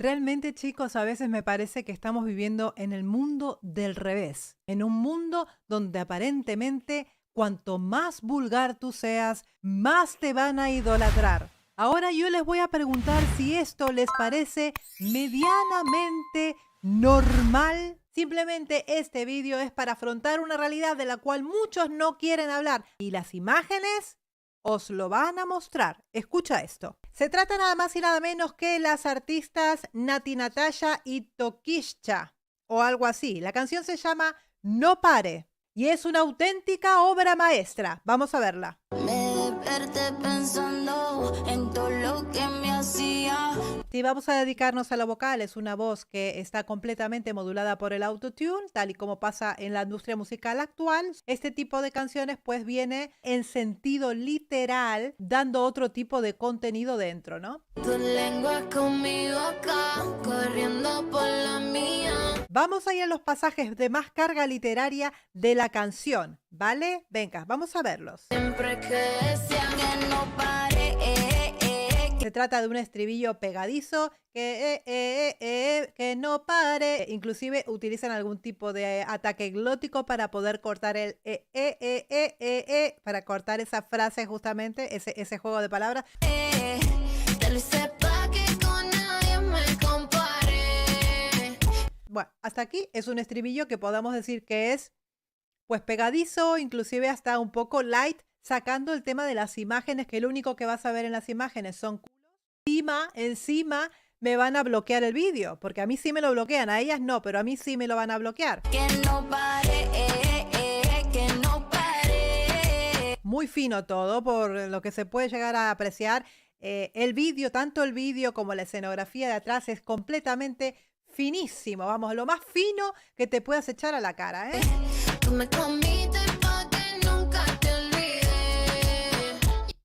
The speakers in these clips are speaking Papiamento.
Realmente, chicos, a veces me parece que estamos viviendo en el mundo del revés, en un mundo donde aparentemente cuanto más vulgar tú seas, más te van a idolatrar. Ahora yo les voy a preguntar si esto les parece medianamente normal. Simplemente este vídeo es para afrontar una realidad de la cual muchos no quieren hablar. Y las imágenes os lo van a mostrar. Escucha esto. Se trata nada más y nada menos que las artistas Natti Natasha y Tokischa o algo así. La canción se llama No Pare y es una auténtica obra maestra. Vamos a verla. Me desperté pensando en todo lo que me hacía. Si vamos a dedicarnos a la vocal, es una voz que está completamente modulada por el autotune, tal y como pasa en la industria musical actual. Este tipo de canciones pues viene en sentido literal, dando otro tipo de contenido dentro, ¿no? Tu lengua conmigo acá, corriendo por la mía. Vamos a ir a los pasajes de más carga literaria de la canción, ¿vale? Venga, vamos a verlos. Siempre que decía que no pare, Se trata de un estribillo pegadizo que no pare. Inclusive utilizan algún tipo de ataque glótico para poder cortar el para cortar esa frase justamente, ese juego de palabras. Te lo hice pa' que con nadie me compare. Bueno, hasta aquí es un estribillo que podamos decir que es pues pegadizo, inclusive hasta un poco light, sacando el tema de las imágenes, que lo único que vas a ver en las imágenes son culos. Encima me van a bloquear el vídeo, porque a mí sí me lo bloquean, a ellas no, pero a mí sí me lo van a bloquear. Que no pare, que no pare. Muy fino todo, por lo que se puede llegar a apreciar. El vídeo, tanto el vídeo como la escenografía de atrás es completamente finísimo, vamos, lo más fino que te puedas echar a la cara. Tú me comiste pa' que nunca te olvide.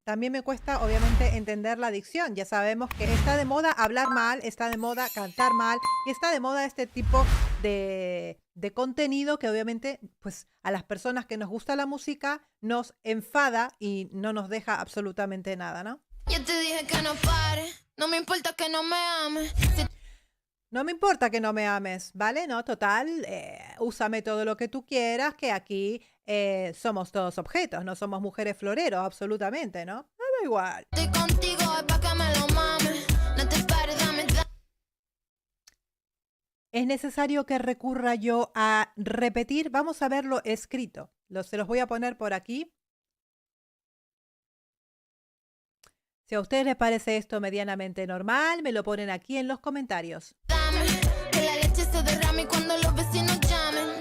También me cuesta, obviamente, entender la dicción. Ya sabemos que está de moda hablar mal, está de moda cantar mal y está de moda este tipo de contenido que obviamente, pues, a las personas que nos gusta la música nos enfada y no nos deja absolutamente nada, ¿no? Yo te dije que no pare, no me importa que no me ames. Si No me importa que no me ames, ¿vale? No, total, úsame todo lo que tú quieras, que aquí somos todos objetos, no somos mujeres floreros, absolutamente, ¿no? Me da igual. Estoy contigo es pa' que me lo mames. No te pares, dame, dame. ¿Es necesario que recurra yo a repetir? Vamos a verlo escrito. Se los voy a poner por aquí. Si a ustedes les parece esto medianamente normal, me lo ponen aquí en los comentarios. Dame, que la leche se derrame cuando los vecinos llamen.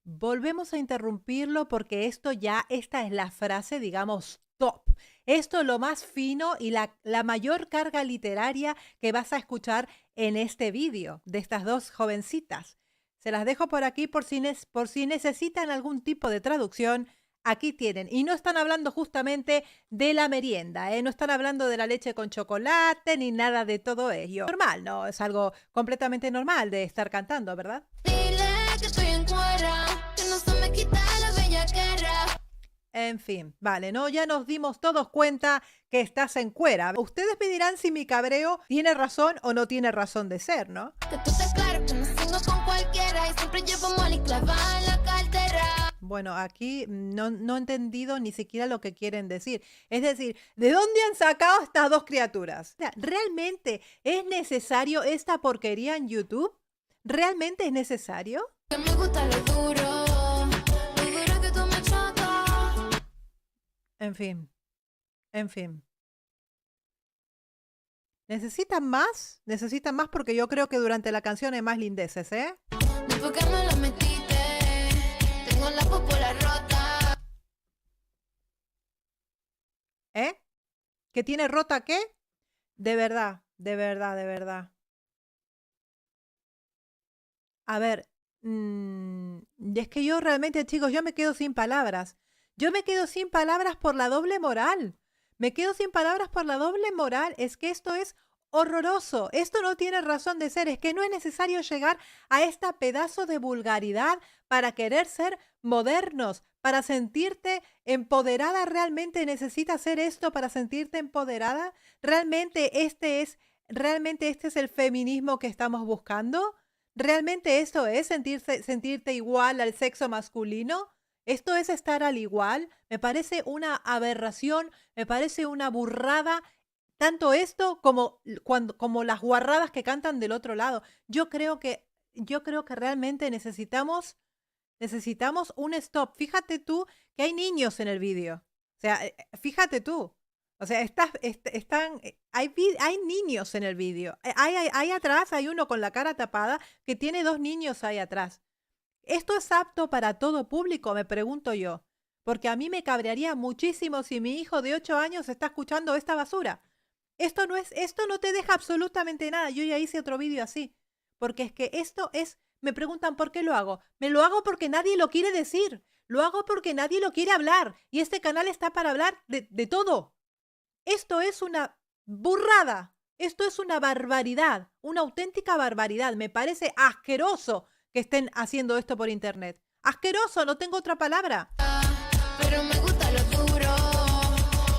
Volvemos a interrumpirlo porque esta es la frase, digamos, top. Esto es lo más fino y la mayor carga literaria que vas a escuchar en este vídeo de estas dos jovencitas. Se las dejo por aquí por si necesitan algún tipo de traducción. Aquí tienen. Y no están hablando justamente de la merienda. No están hablando de la leche con chocolate ni nada de todo ello. Normal, ¿no? Es algo completamente normal de estar cantando, ¿verdad? Dile que estoy en cuera, que no se me quita la bellaquera. En fin, vale, ¿no? Ya nos dimos todos cuenta que estás en cuera. Ustedes me dirán si mi cabreo tiene razón o no tiene razón de ser, ¿no? Que tú estás claro que no sigo con cualquiera y siempre llevo molly clavada en la cartera. Bueno, aquí no he entendido ni siquiera lo que quieren decir. Es decir, ¿de dónde han sacado estas dos criaturas? ¿Realmente es necesario esta porquería en YouTube? ¿Realmente es necesario? Que me gusta lo duro, lo duro que tú me chocas. En fin, en fin. ¿Necesitan más? Necesitan más porque yo creo que durante la canción hay más lindeces. Después que me lo metiste, tengo la popola rota. ¿Eh? ¿Que tiene rota qué? De verdad, de verdad, de verdad. A ver, es que yo realmente, chicos, yo me quedo sin palabras. Yo me quedo sin palabras por la doble moral. Me quedo sin palabras por la doble moral. Es que esto es horroroso. Esto no tiene razón de ser. Es que no es necesario llegar a esta pedazo de vulgaridad para querer ser modernos, para sentirte empoderada. ¿Realmente necesitas hacer esto para sentirte empoderada? ¿Realmente este es ¿Realmente este es el feminismo que estamos buscando? ¿Realmente esto es sentirse, sentirte igual al sexo masculino? ¿Esto es estar al igual? Me parece una aberración, me parece una burrada, tanto esto como, cuando, como las guarradas que cantan del otro lado. Yo creo que realmente necesitamos un stop. Fíjate tú que hay niños en el vídeo. O sea, fíjate tú. O sea, hay niños en el vídeo. Hay atrás, hay uno con la cara tapada que tiene dos niños ahí atrás. ¿Esto es apto para todo público? Me pregunto yo. Porque a mí me cabrearía muchísimo si mi hijo de 8 años está escuchando esta basura. Esto no te deja absolutamente nada. Yo ya hice otro vídeo así. Porque es que esto es, me preguntan por qué lo hago. Me lo hago porque nadie lo quiere decir. Lo hago porque nadie lo quiere hablar. Y este canal está para hablar de todo. Esto es una burrada. Esto es una barbaridad. Una auténtica barbaridad. Me parece asqueroso que estén haciendo esto por internet. Asqueroso, no tengo otra palabra. Pero me gusta lo duro.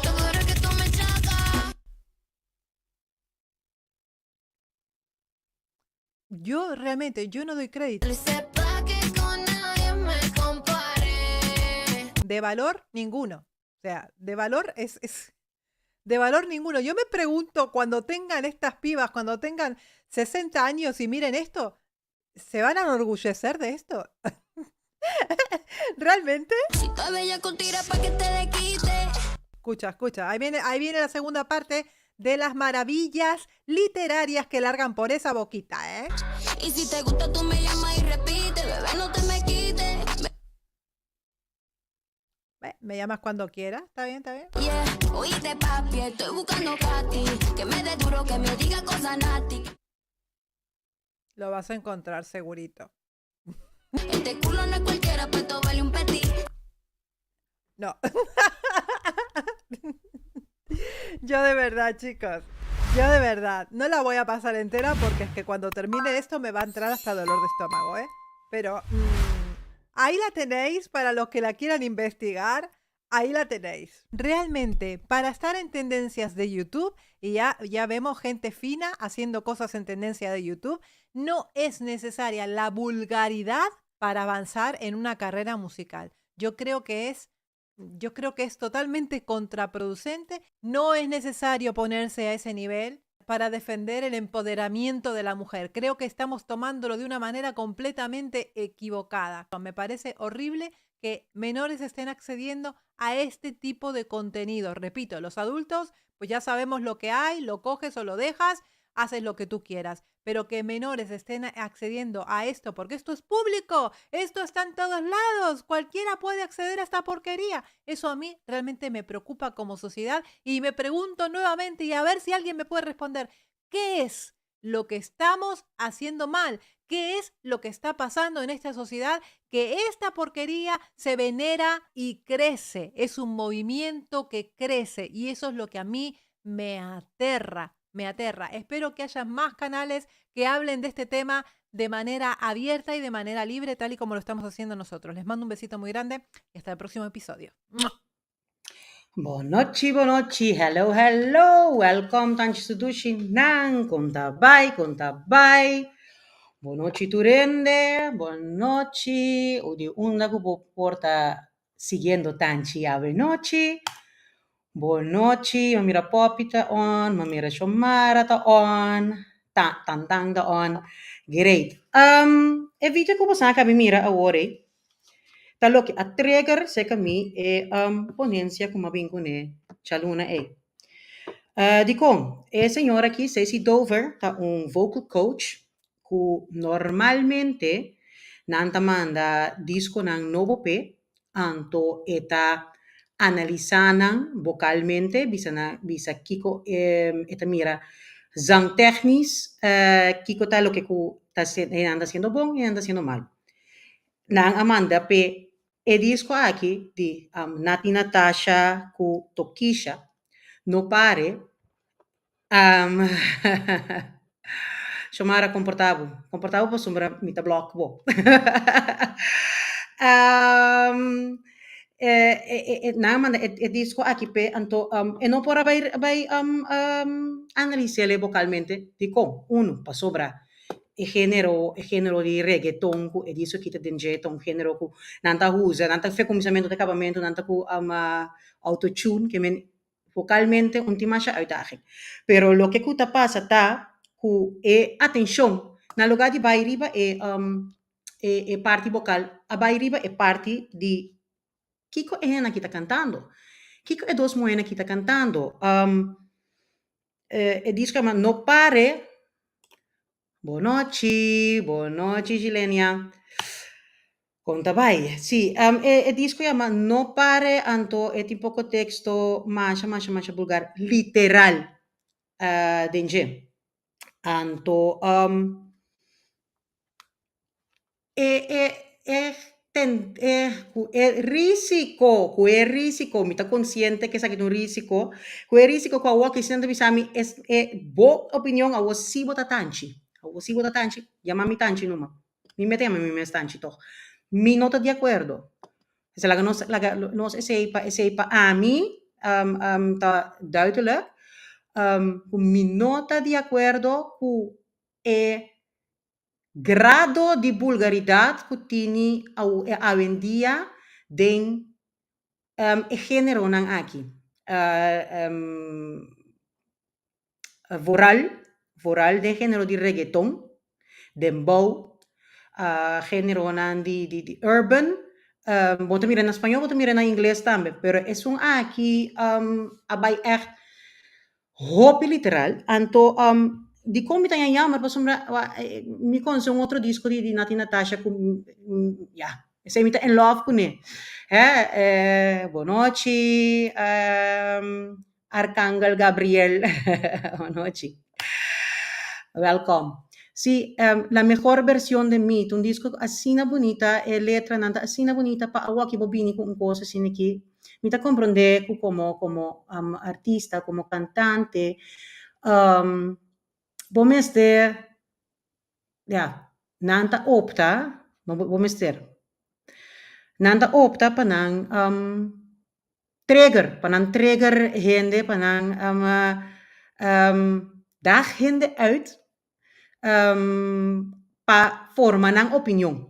Todo duro que tú me chacas. Yo realmente, yo no doy crédito. Lo hice pa' que con nadie me compare. De valor, ninguno. O sea, de valor es de valor ninguno. Yo me pregunto cuando tengan estas pibas, cuando tengan 60 años y miren esto, ¿se van a enorgullecer de esto? ¿Realmente? Si tú bella tira pa' que te le quite. Escucha, escucha. Ahí viene la segunda parte de las maravillas literarias que largan por esa boquita, ¿eh? Y si te gusta, tú me llamas y repite, bebé, no te me quites. Me llamas cuando quieras. Está bien, está bien. Yeah, oíste, papi, estoy buscando Katy. Que me dé duro, que me diga cosas nasty. Lo vas a encontrar segurito. Este culo no es cualquiera, pues todo vale un petit. No. Yo de verdad, chicos. Yo de verdad, no la voy a pasar entera porque es que cuando termine esto me va a entrar hasta dolor de estómago, ¿eh? Pero ahí la tenéis para los que la quieran investigar. Ahí la tenéis. Realmente, para estar en tendencias de YouTube, y ya, ya vemos gente fina haciendo cosas en tendencia de YouTube, no es necesaria la vulgaridad para avanzar en una carrera musical. Yo creo que es totalmente contraproducente. No es necesario ponerse a ese nivel para defender el empoderamiento de la mujer. Creo que estamos tomándolo de una manera completamente equivocada. Me parece horrible que menores estén accediendo a este tipo de contenido. Repito, los adultos, pues ya sabemos lo que hay, lo coges o lo dejas, haces lo que tú quieras. Pero que menores estén accediendo a esto, porque esto es público, esto está en todos lados, cualquiera puede acceder a esta porquería. Eso a mí realmente me preocupa como sociedad y me pregunto nuevamente y a ver si alguien me puede responder, ¿qué es lo que estamos haciendo mal? ¿Qué es lo que está pasando en esta sociedad? Que esta porquería se venera y crece. Es un movimiento que crece y eso es lo que a mí me aterra, me aterra. Espero que haya más canales que hablen de este tema de manera abierta y de manera libre, tal y como lo estamos haciendo nosotros. Les mando un besito muy grande y hasta el próximo episodio. ¡Mua! Bon nochi, bon nochi, hello, hello, welcome tanchi sudushi nan, kon ta bai, kon ta bai. Bon nochi tur hende, bon nochi, o di unda ku bo por ta siguiendo tanchi awe nochi. Bon nochi, m'a mira Poppy ta on, m'a mira Shomara ta on, ta tan tan ta on. Great. E video ku bo sa mi mira awor ei, ta loke a trigger serka mi e ponencia ku m'a bin kuné djaluna ei. Dikon, e señora aki, Stacey Dover, ta un vocal coach ku normalmente nan ta manda diskonan nobo p'e, anto e ta analisá nan vokalmente, bisa na bisa kiko e ta mira zangtechnisch, kiko ta loke ku ta e anda hasiendo bon i anda hasiendo malu. Nan a manda p'e e disko aki di Nati Natasha ku Tokischa, No Pare. Shomara komportá bo, komportá bo pasobra mi ta block bo. E nan a manda e disco aki p'e, anto e no por a bai bai analis'é vocalmente. Dikon? Unu, pasobra e genero e genero di reggaeton ku e disco aki ta den dje ta un genero ku nan ta usa, nan ta fe kuminsamentu te kabamentu nan ta ku autotune ke men vocalmente un tin masha uitdaging. Pero loke ku ta pasa ta ku e atenshon na lugar di bai riba e e parti vocal a bai riba e parti di kiko e hende aki ta cantando, kiko e dos muhernan aki ta cantando. E disco yama No Pare. Bonochi, bonochi Gilenia. Con ta bai? Si, e disco yama No Pare, anto e tin poco texto masha masha masha vulgar, literal den dje. Anto e e e ten e ku e risiko ku e risiko mi ta konsiente ku esaki ta un risiko ku e risiko ku awor ki sinan ta bisa mi es e bo opinion awor si bo ta tanchi awor si bo ta tanchi yama mi tanchi numa mi mester yama mi mes tanchi tog mi no ta di akuerdo Esei laga nos laga nos esei pa esei pa ami ta duidelijk ku mi no ta di akuerdo ku e grado di bulgaridat ku tini awendia den e generonan aki. Vooral vooral den genero di reggaeton, dembow, generonan di di di urban, bo ta mira na spañó bo ta mira na ingles tambe, pero esun aki a bai ègt hopi literal, anto dikon mi ta haña yammer pasobra mi konosé un otro disko di di Natti Natasha ku ya esei mi ta in love kuné, hè bonochi Arcangel Gabriel bonochi welkom si la mejor version de mi ta un disco asina bunita e letranan ta asina bunita pa awoki bo bini cu un cos asina aki mi ta comprende cu como como artista como cantante bo mester ya nan ta opta no bo mester nan ta opta pa nan Trigger, pa nan trigger hende, pa nan daag hende uit pa forma nan opinion.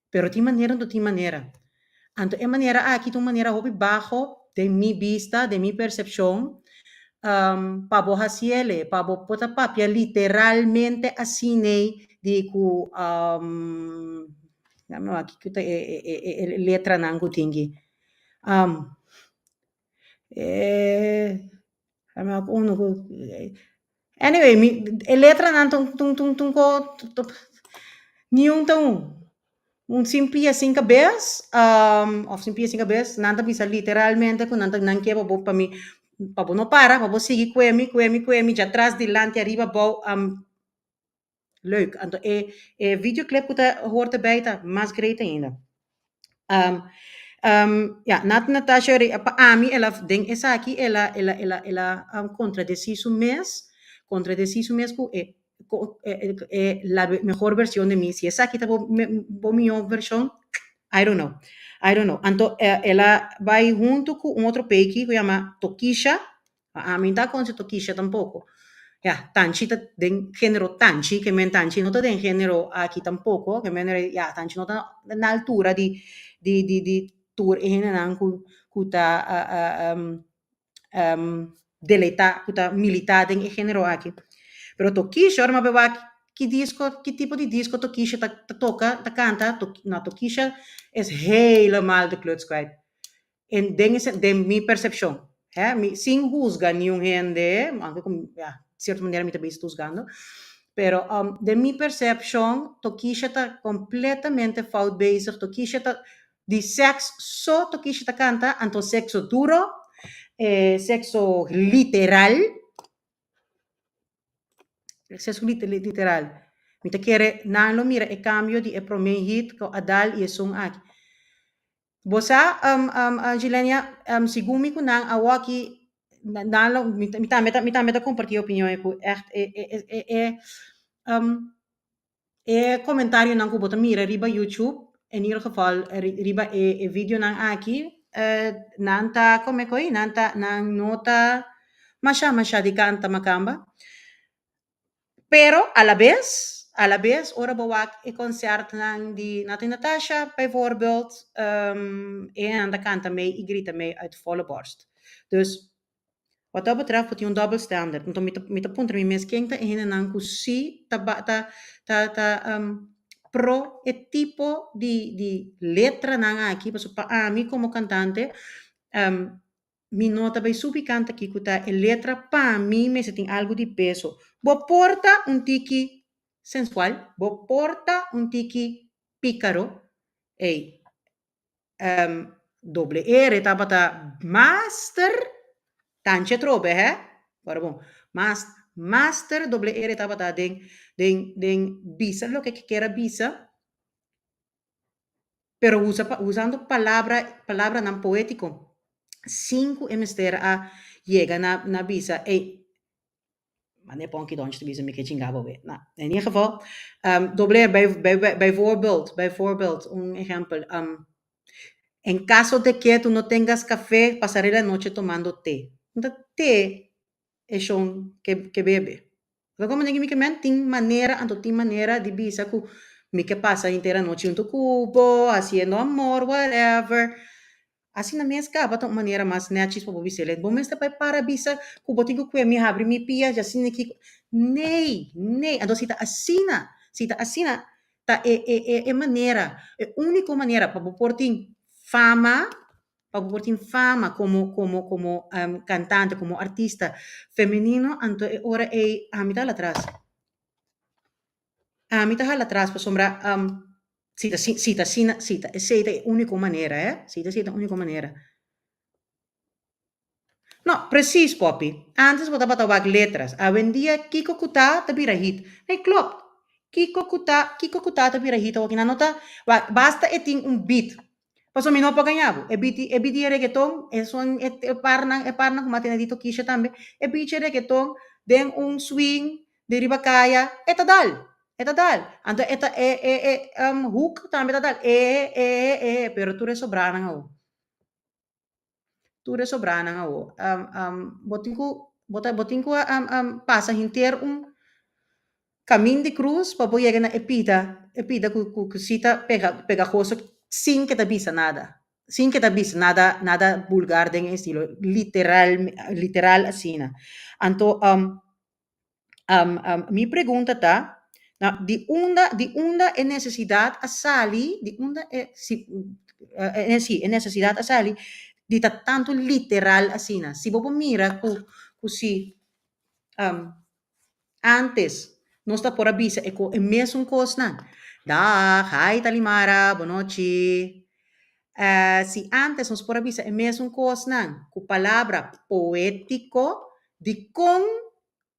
Pero tin manera anto tin manera. Anto e manera aki ta un manera hopi baho den mi bista, den mi persepshon, pa bo hasiele, pa bo por ta papia literalmente asin'ei di ku, dame wak kiko ta e letranan ku tin aki. Anyway, mi e letranan ta un ta un ta un ko niun ta un un sin pia sin kabes òf sin pia sin kabes nan ta bisa literalmente ku nan ta nan ke pa bo pa mi pa bo no para pa bo sigui kue mi kue mi kue mi djatras dilanti ariba abou. Leuk. Anto e e videoclip ku ta hoort erbij ta mas great ainda. Ya, Nat Natasha pa ami el a den esaki el a el a el a el a kontradesí su mes, kontradesí su mes ku e e e la mehor version de mi. Si esaki ta bo bo mihó vershon, I don't know, I don't know. Anto el a bai huntu ku un otro peiki ku yama Tokisha. Ami no ta konse Tokisha tampoko. Ya, Tanchi ta den genero Tanchi, ke men Tanchi no ta den genero aki tampoko, ke men ya, Tanchi no ta na altura di di di di tur e hendenan ku ku ta deleitá, ku ta militá den e genero aki. Pero Tokisha, ora mi a bai wak ki disko, ki tipo di disko Tokisha ta ta toka, ta kanta, no Tokisha is helemaal de kluts kwijt. En den e den mi persepshon, hè, mi sin husga niun hende, aunke ku ya, sierto manera mi ta bezig ta husgando, pero den mi persepshon Tokisha ta kompletamente fout bezig, Tokisha ta di sèks so Tokisha ta kanta, anto sekso duro, sekso literal, sekso literal, mi ta kere nan lo mira e kambio di e promé hit ku a dal i esun aki. Bo sa, Gilenia, segun mi ku nan awoki, nan lo, mi tambe ta, mi tambe ta kompartí e opinion ei ku ègt e e e e e komentarionan ku bo ta mira riba YouTube, en ieder geval riba e e videonan aki. Nan ta come coi, nan ta nan no ta masha masha di canta macamba. Pero a la bes, a la bes ora bo wak e concertnan di Natti Natasha bijvoorbeeld, e nan ta canta mee y grita mee uit volle borst. Dus wat dat betreft bo tin un double standard. Enton mi ta mi ta puntra mi mes ken ta e hendenan cu si ta ba ta ta ta pro e tipo di di letranan aki pasobra pa ami como cantante Mi no ta bay subi canta kico ta e letra pa mi mester tin algo di peso. Bo por ta un tiki sensual, bo por ta un tiki picaro. Ey, doble R tabata master tanchi atrobe he, ora bon, mas master doble R tabata den den den bisa loke ke kier a bisa. Pero usa pa usando palabra palabranan poétiko sin ku e mester a yega na na bisa ey mane Ponky Donch ta bisa mi ke chinga bo be. Na in ieder geval doble bij bij bijvoorbeeld bijvoorbeeld un ehèmpel en caso de que tu no tengas café pasaré la noche tomando té. Nta té e shon ke ke bebe. Lo como mi ke men tin manera anto tin manera di bisa ku mi ke pasa henter anochi hunto ku bo haciendo amor whatever. Asina mes kaba ta un manera mas nèchis pa bo bis'el. Bo mester bai para bisa ku bo tin ku kue mi habri mi pia dja asina kiko. Nee, nee. Anto si ta asina, si ta asina ta e e e e manera, e úniko manera pa bo por tin fama pa bo por tin fama como como como cantante como artista femenino anto e ora ey ami ta hala atras ami ta hala atras pasobra si ta si ta asina si ta esey ta e unico manera eh si ta esey ta e unico manera no precies Poppy antes bo tabata wak letras awendia kico cu ta ta bira hit nee klopt kico cu ta kico cu ta ta bira hit awoki nan no ta wak basta e tin un beat Pasobra mi no por gaña bo. E biti e biti e reggaeton, esun e e parnan e parnan ku m'a tene di tokisha tambe, e bichi e reggaeton den un swing di riba kaya, e ta dal, e ta dal. Anto e ta e e e hook tambe ta dal, e e e, pero tur e sobranan awo. Tur e sobranan awo. Bo tin ku bo ta bo tin ku pasa henter un kamin di krus pa bo yega na e pida e pida ku ku ku si ta pega pegahoso sin ke ta bisa nada sin ke ta bisa nada nada bulgar den e estilo literal literal asina. Anto Mi pregunta ta, na di unda di unda e nesesidat a sali, di unda e si si e nesesidat a sali di ta tantu literal asina? Si bo por mira ku ku si antes nos ta por a bisa e ko e mesun kosnan, Dag, hi Talimara, bonochi. Si antes nos por a bisa e mesun kosnan ku palabra poétiko, dikon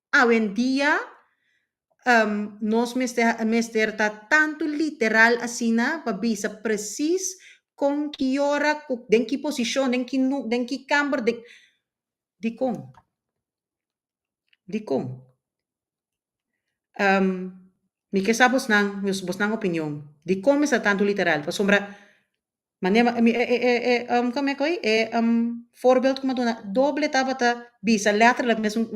Awendia nos mester mester ta tantu literal asina pa bisa presis kon ki ora ku den ki posishon den ki nu den ki kamber den dikon dikon mi ke sa bosnan bosnan opinion dikon mester ta tantu literal pasobra Manera mi e e e kome koe e voorbeeld ku mi a duna doble tabata bisa letterlijk mesun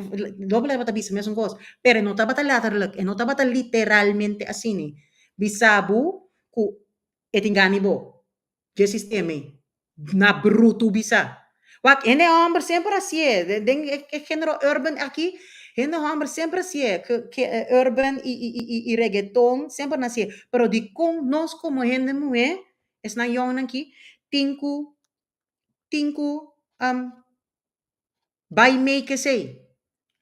doble tabata bisa mesun kos pero e no tabata letterlijk e no tabata literalmente asina bisa bo ku e tin gana di bo dje sistema ei na brutu bisa wak hende homber semper hasié den e genero urban aki hende homber semper hasié ke urban i i i reggaeton semper nan hasié pero dikon nos komo hende muhé Esnan yònnan ki tin ku tin ku bai mei ku esei.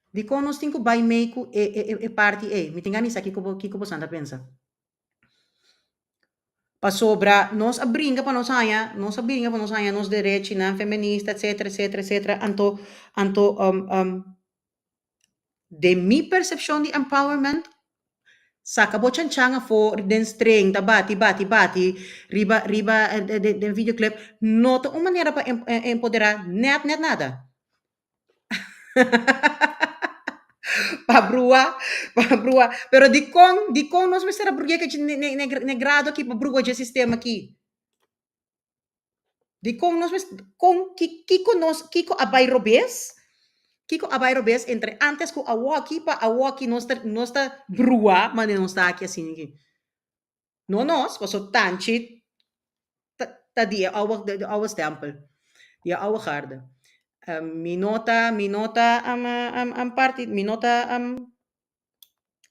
Dikon nos tin ku bai mei ku e e e parti ei? Mi tin gana di sa kiko bo kiko bosan ta pensa. Pasobra nos a bringa pa nos haña nos a bringa pa nos haña nos derechinan feminista etcetera etcetera etcetera anto anto Den mi persepshon di empowerment, saka bo chanchan afó den string ta bati bati bati riba riba den videoclip no ta un manera pa empoderá nèt nèt nada. Pa brua pa brua pero dikon dikon nos mester a brua ne grado aki pa brua dje sistema aki? Dikon nos mes kon ki kiko nos kiko a bai robes? Kiko a bai robes entre antes ku awoki pa awoki nos ta nos ta brua manera nos ta aki asina aki? No nos, paso Tanchi ta ta di e ouwe di ouwe stempel, di e ouwe garde. Mi no ta mi no ta parti mi no ta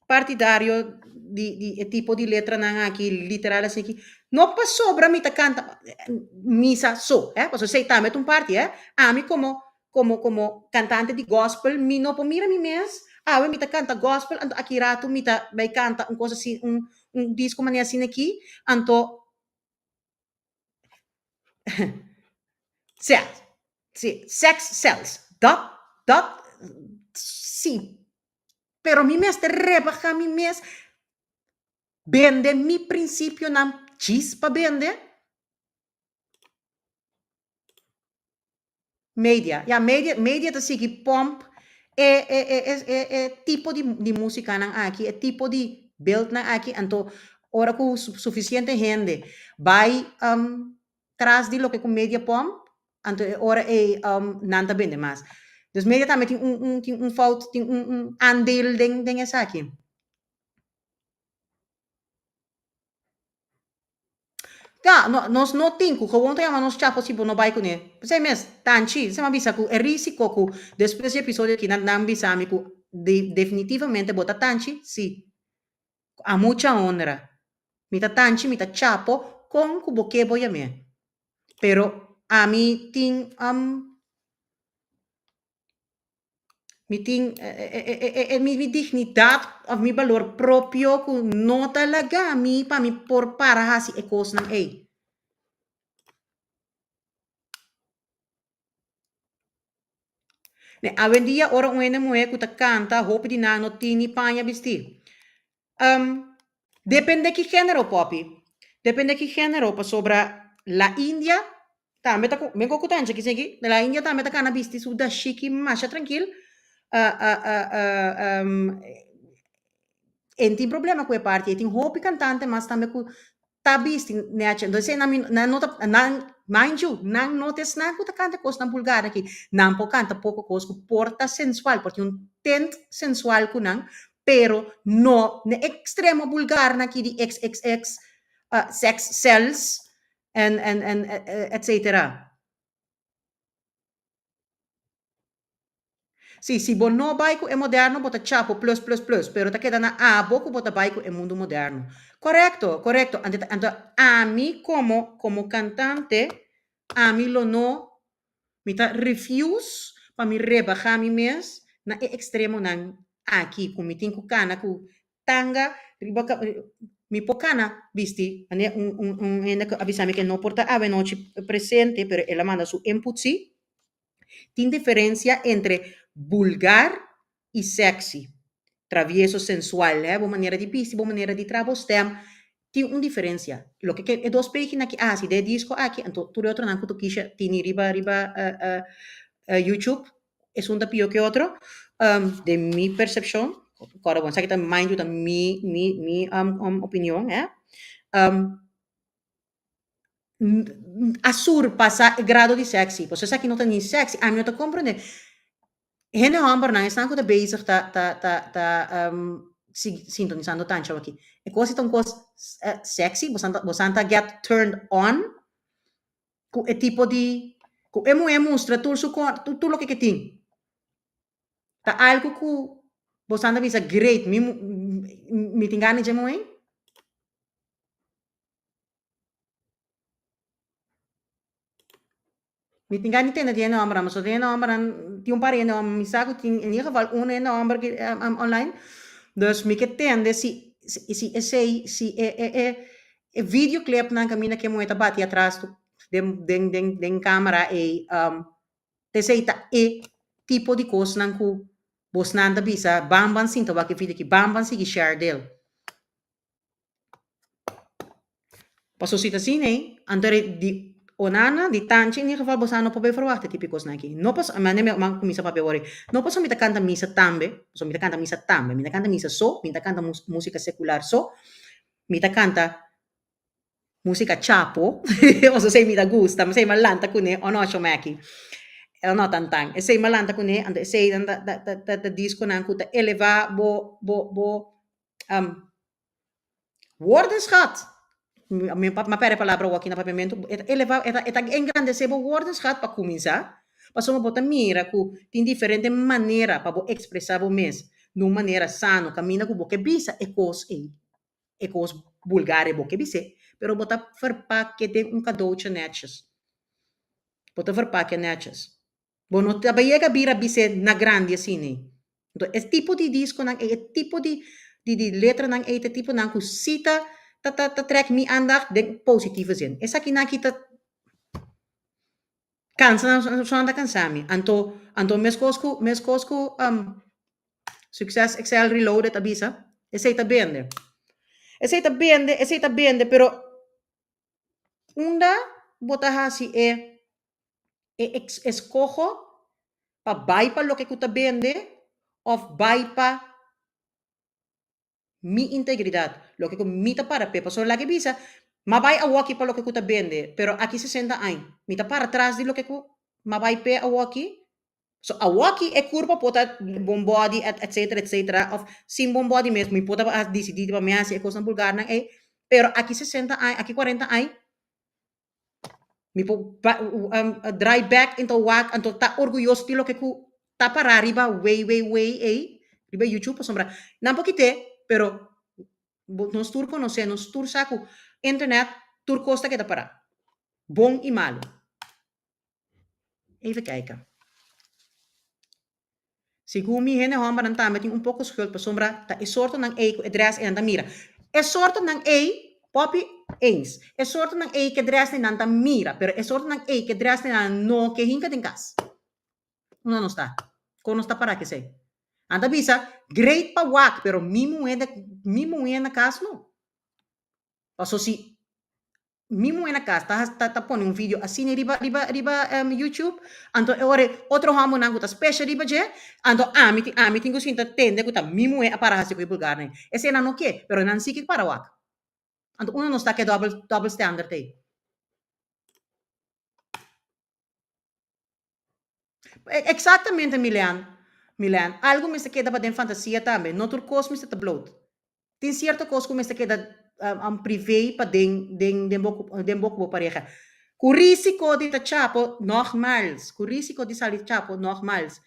partidario di di e tipo di letranan aki literal asina aki, no pasobra mi ta kanta misa so, eh, pasobra esei tambe ta un parti, eh, ami komo komo komo kantante di gospel mi no por mira mi mes, awe mi ta kanta gospel anto aki ratu mi ta bai kanta un kos asi un un disko manera asina aki, anto Sea, si, sex sells. Dat, dat, si. Pero mi mester rebaha mi mes, bende mi prinsipionan djis pa bende. Media, ya media, media ta sigui pomp e e e e e e tipo di di musicanan aki, e tipo di beeldnan aki, anto ora cu suficiente hende bay tras di loke cu media pomp, anto e ora ey nan ta bende mas. Dus media tambe tin un un tin un fout, tin un un aandeel den den esaki. Ta, no, nos no tin ku gewoon ta yama nos chapo si bo no bai kuné. P'esei mes, Tanchi, esei m'a bisa ku e risiko ku despues di episodio aki nan nan bisa mi ku de definitivamente bo ta Tanchi, si. A mucha honra. Mi ta Tanchi, mi ta chapo, kon ku bo ke bo yam'é. Pero ami tin Mi tin mi dignidat òf mi balor propio ku no ta laga mi pa mi por para hasi e kosnan ei. Awendia ora un hende muhé ku ta kanta hopi di nan no tin ni paña bistí. Depende ki genero poppy, depende ki genero pasobra la india tambe ta men ku tanchi ki seki la india tambe ta kana bisti su dashiki masha trankil en tin problema ku e parti e tin hopi kantante mas tambe ku ta bisti nechi entonces nan mi nan no ta nan mind you nan no ta esnan ku ta kanta kosnan vulgar aki nan por kanta poko kos ku por ta sensual por tin un tint sensual ku nan pero no na extremo vulgar nan aki di xxx sex sells en en en etcetera. Sí, si bo no bai ku e moderno bo ta chapo plus plus plus, pero ta keda na abo ku bo ta bai ku e mundu moderno. Korekto, korekto. Anto anto ami komo komo kantante ami lo no mi ta refuse pa mi rebahá mi mes na e ekstremonan aki ku mi tin ku kana ku tanga riba mi por kana bisti manera un un un hende ku a bisa mi ku e no por ta awenochi presente pero el a manda su input sí. Tin diferencia entre bulgar y sexy. Travieso, sensual, hè, bo manera di bisti, bo manera di traha bo stem, tin un diferencia. Loke ke e dos pagina aki a haci den e disco aki, anto tur e otronan cu Tokisha tini riba riba YouTube, esun ta pio ke otro, den mi percepcion, kòrda bon, esaki ta mind you ta mi mi mi opinion, hè. A surpasa e grado di sexy, pasobra esaki no ta ni sexy, ami no ta comprende. Hende hombernan, esnan cu ta bezig ta ta ta ta sintonisando tanchi awaki, e cos ta un cos sexy, bosan ta bosan ta get turned on cu e tipo di, cu e muher mustra tur su tur loke ke tin. Ta algo cu bosan ta bisa great, mi mi tin gana dje muher. Mi tin gana di tende di e nombernan, pasobra den e nombernan tin un par di e nomber, mi sa ku tin en ieder geval un e nomber ki online, dus mi ke tende si si esei si e e e e videoclipnan kaminda ku e muhé ta bati atras den den den den kamera ei esei ta e tipo di kosnan ku bosnan ta bisa ban ban sinta wak e video aki, ban ban sigui share del. Paso si ta asina ei, anto e di Onana, di Tanchi, en ieder geval boso no por bay verwachta e tipo di kosnan aki. No paso, mi a kuminsa papia awor ei, no paso mi ta kanta misa tambe, paso mi ta kanta misa tambe, mi ta kanta misa so, mi ta kanta musika sekular so, mi ta kanta. Músika chapo, pasobra esei mi ta gusta, esei mi a lanta kuné, o no Shomeki? O no Tantan? Esei mi a lanta kuné, anto eseinan ta ta ta ta diskonan ku ta elevá bo bo bo woordenschat. Mi a pèrdè e palabra awor aki na papiamentu, e ta elevá, e ta e ta engrandesé bo woordenschat pa kuminsá, pasobra bo ta mira ku tin diferente manera pa bo ekspresá bo mes na un manera sano kaminda ku bo ke bisa e kos ei. E kos bulgar e bo ke bis'é, pero bo ta verpak'é den un kadoutje nètjes. Bo ta verpak'é nètjes. Bo no ta bai yega bira bis'é na grandi asina ei. Enton e tipo di diskonan ei, e tipo di di di letranan ei ta e tiponan ku sí ta ta ta ta trèk mi aandacht den positieve zin. Esakinan aki ta kansa nan, nan ta kansa mi. Anto anto meskos ku meskos ku Succes XL Reloaded a bisa, esei ta bende. Esei ta bende, esei ta bende, pero unda bo ta hasi e e eskoho pa bai pa loke ku ta bende òf bai pa mi integridat, loke ku mi ta para p'e. Pasobra laga e bisa, m'a bai awoki pa loke ku ta bende, pero aki sesenta añ, mi ta para tras di loke ku m'a bai p'e awoki. So awoki e kurpa por ta bon body etcetera etcetera òf sin bon body mes, mi por ta a disidí pa mi hasi e kosnan bulgarnan ei, pero aki sesenta añ, aki kuarenta añ, mi por draai bek anto wak anto ta orguyoso di loke ku ta pará riba way way way ei riba YouTube pasobra nan por kit'é pero nos tur konosé nos tur sa ku internet tur kos ta keda pará bon i malu. Even kijken. Segun mi hende hòmbernan tambe tin un poko schuld pasobra ta e sortonan ei ku e drès ei nan ta mira. E sortonan ei, Poppy, eens. E sortonan ei ku e drès ei nan ta mira, pero e sortonan ei ku e drès ei nan no ke hinka den kas. Unda nos ta? Kon nos ta pará ku esei? Nan ta bisa, great pa wak, pero mi muhé mi muhé na kas no. Paso si Mi muhe na cas ta ta ta pone un video asina riba riba riba YouTube anto e ora otro hombernan cu ta special riba dje anto ami tin ami tin cu sinta tende cu ta mi muhe a para haci cu e bulgarnan esey nan no ke pero nan si ke para wak anto unda nos ta ke double double standard ey. Exactamente Milean, Milean, algo mester keda pa den fantasia tambe, no tur cos mester ta bloot. Tin cierto cos cu mester keda privé pa den den den bo den bo cu bo pareha. Cu risico di ta chapo, nogmaals, cu risico di sali chapo, nogmaals,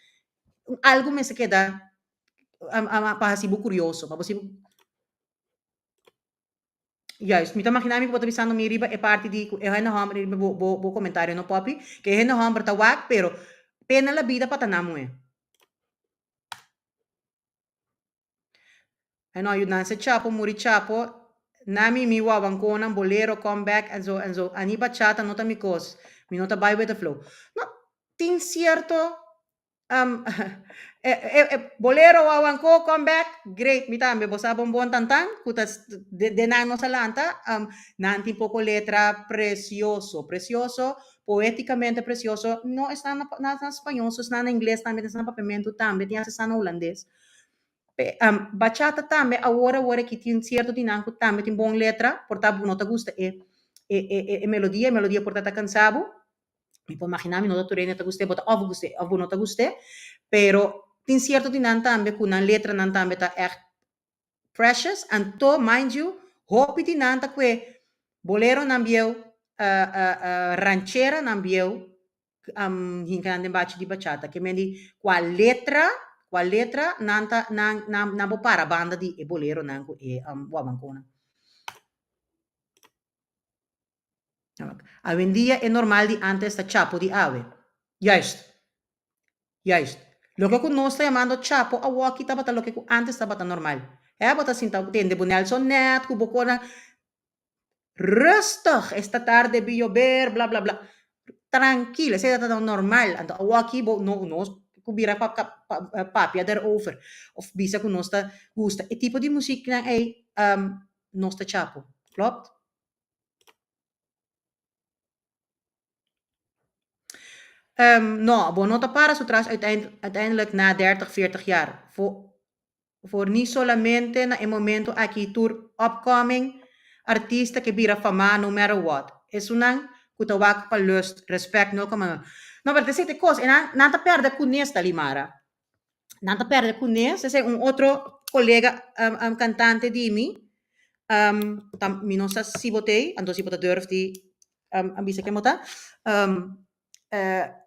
algo mester keda pa haci bo curioso, pa bo haci bo. Juist, mi ta magina mi ku bo ta bisando mi riba e parti di ku e hende hòmber riba bo bo bo komentario no Poppy, ku e hende hòmber ta wak pero pena la bida pa ta nan muhé. Ai no yudansa chapo muri chapo nami mi wawankonan bolero come back enzo enzo ani bachata no ta mi kos mi no ta bai with the flow no tin sierto Bolero Wawanko come back great mi tambe bo sa bon bon tantan ku ta den nan nos a lanta nan tin poko letra precioso precioso poeticamente precioso no esnan na na spañol so esnan na ingles tambe esnan na papiamentu tambe tin hasta esnan na hulandes bachata tambe awor awor aki tin cierto di nan ku tambe tin bon letra por ta bo no ta gusta e e melodia e melodia por ta ta cansa bo. Mi por maginá mi no ta tur hende ta gust'é, bo ta òf gust'é òf bo no ta gust'é, pero tin sierto di nan tambe ku nan letranan tambe ta ègt precious, anto mind you hopi di nan ta kue boleronan bieu, rancheranan bieu hinka nan den bachi di bachata, ke men di kua letra, kua letra nan ta nan nan por para banda di e boleronan ku e wawankonan. Awendia e normal di antes ta chapo di awe. Juist. Juist. Loke ku nos ta yamando chapo awoki tabata loke ku antes tabata normal. He bo ta sinta tende bo Nelson net ku bo konan rustig esta tarde bi yober bla bla bla. Trankil esei tabata normal. Anto awoki bo no nos ku bira pa papia derover of bisa ku nos ta gusta e tipo di musiknan ei nos ta chapo. Klopt? No, bo no ta para su tras uiteindelijk na dertig, veertig jaar. Voor, voor niet solamente na e momento aki tur upcoming. artista ke bira famá no matter what. Esunnan ku ta wak pa lust, respect no koma. No, pero ta esei ta e kos, e nan nan ta pèrdè kunes ta Limara. Nan ta pèrdè kunes, esei un otro kolega kantante di mi, ta mi no sa si bo t'ei, anto si bo ta durf di a bisa ken bo ta,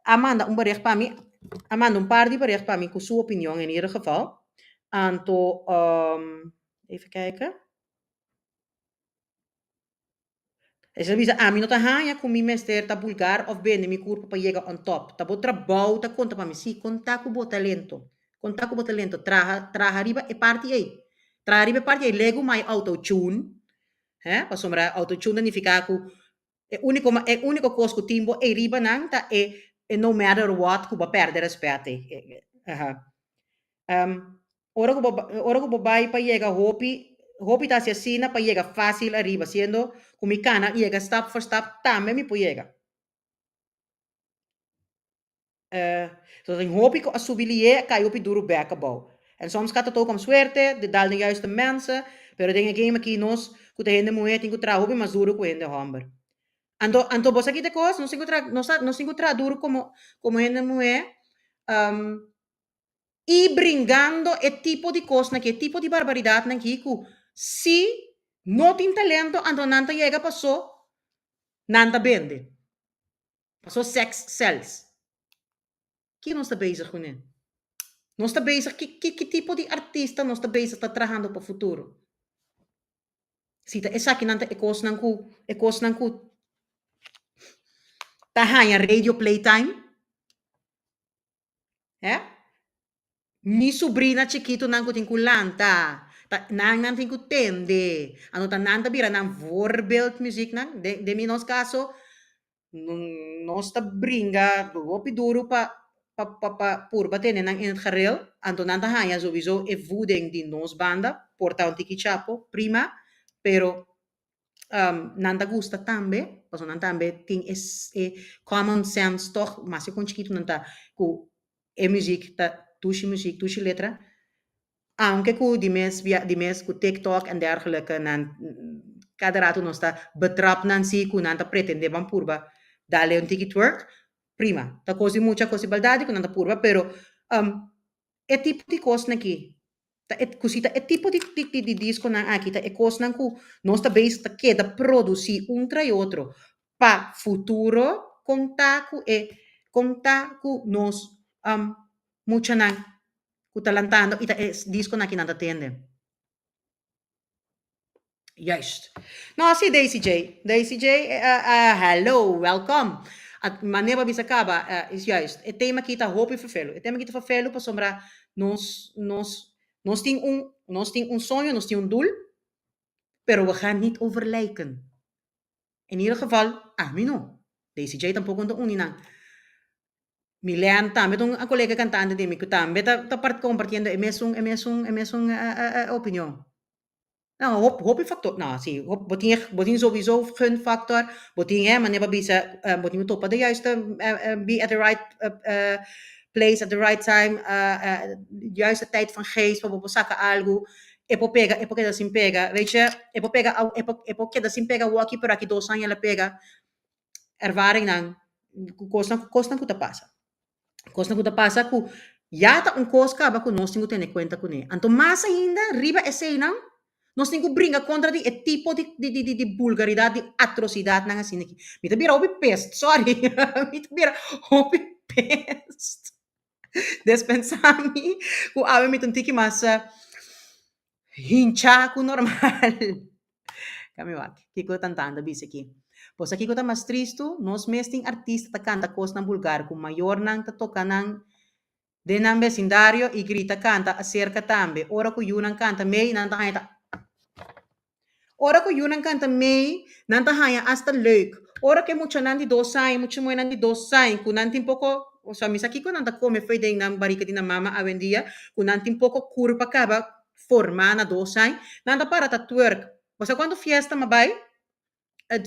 a manda un bericht pa mi, a manda un par di bericht pa mi ku su opinion in ieder geval. Anto, even kijken. Esei ta bisa, Ami no ta haña ku mi mester ta bulgar òf bende mi kurpa pa yega on top. Ta bo trabou ta konta pa mi. Sí, kontá ku bo talento. Kontá ku bo talento. Traha, traha riba e parti ei. Traha riba e parti ei. Legu mai autotune, hè, pasobra autotune ta nifiká ku e úniko e úniko kos ku tin bo ei riba nan ta e e no matter what ku bo a pèrdè rèspèt ei. Aha. Ora ku bo ora ku bo bai pa yega hopi hopi ta hasi asina pa yega fásil ariba siendo ku mi kana yega stap for stap tambe mi por yega. So tin hopi ku a subi lié a kai hopi duru bèk abou. En soms gaat het ook om suerte, de dal den juiste mensen, pero den e game aki nos ku ta hende muhé tin ku traha hopi mas duru ku hende hòmber. Anto anto bo sa kita kos? Nos tin ku traha nos nos tin ku traha duru komo komo hende muhé I bringando e tipo di kosnan aki, e tipo di barbaridatnan aki ku si no tin talento anto nan ta yega paso nan ta bende. Paso sex sells. Ki nos ta bezig kuné? Nos ta bezig ki ki ki tipo di artista nos ta bezig ta trahando pa futuro? Si ta esakinan ta e kosnan ku e kosnan ku ta haña radio playtime. Hè? Mi subrina chikitonan ku tin ku lanta, ta nan nan tin ku tende, anto ta nan ta bira nan voorbeeld muzieknan. Den den mi nos kaso, nos ta bringa hopi duru pa pa pa pa purba tene nan in het gareel, anto nan ta haña souiso e voeding di nos banda, por ta un tiki chapo, prima, pero nan ta gusta tambe, pasobra nan tambe tin e e common sense tòg, maske kon chikitu nan ta, ku e muzik ta dushi muzik, dushi letra, aunke ku di mes bia di mes ku tiktok en dergelike nan kada ratu nos ta betrap nan si ku nan ta pretende ban purba dale un tiki twerk, prima, ta kos di mucha kos di baldadi ku nan ta purba, pero E tipo di kosnan aki ta e ku si ta e tipo di di di diskonan aki ta e kosnan ku nos ta bezig ta keda produsí un tras otro pa futuro kon ta ku e kon ta ku nos muchanan ku ta lantando i ta e diskonan aki nan ta tende. Juist. No, sí, Daisy J. Daisy J, hello, welkom. At manera bo bisa kaba, is juist. E tema aki ta hopi fervelu. E tema aki ta fervelu pasobra nos, nos, nos tin un, nos tin un soño, nos tin un doel, pero we gaan niet over lijken. In ieder geval, ami no. Daisy J tampoco no ta un di nan. Milen tambe ta un colega cantante di mi cu tambe ta ta compartiendo e mesun e mesun e mesun opinion. No, hop hopi factor, no si, hop bo tin bo tin sowieso gunfactor, bo tin hè manera bo a bisa bo tin cu topa de juiste be at the right place at the right time, juiste tijd van geest pa bo por saca algo, e por pega e por keda sin pega, weet je, e por pega e por e por keda sin pega awoki pero aki dos aña el a pega, ervaringnan, kosnan kosnan ku ta pasa. Kosnan ku ta pasa ku ya ta un kos kaba ku nos tin ku tene kuenta kuné. Anto mas ainda riba eseinan nos tin ku bringa kontra di e tipo di di di di bulgaridat, di atrosidatnan asina aki. Mi ta bira hopi pest, sorry, mi ta bira hopi pest. Despensá mi ku awe mi ta un tiki mas hinchá ku normal. Kami wak, kiko Tantan ta bisa aki? Bo sa kiko ta mas tristu? Nos mes tin artista ta kanta kosnan bulgar ku mayornan ta toka nan den nan besindario i grita kanta aserka tambe. Ora ku yunan kanta mei, nan ta haña ta Ora ku yunan kanta mei, nan ta haña asta leuk. Ora ku e muchanan di dos aña, mucha muhénan di dos aña ku nan tin poko, osea mi sa kiko nan ta kome fo'i den nan barika di nan mama awendia, ku nan tin poko kurpa kaba formá na dos aña, nan ta para ta twerk. Bo sa kuantu fiesta mi a bai?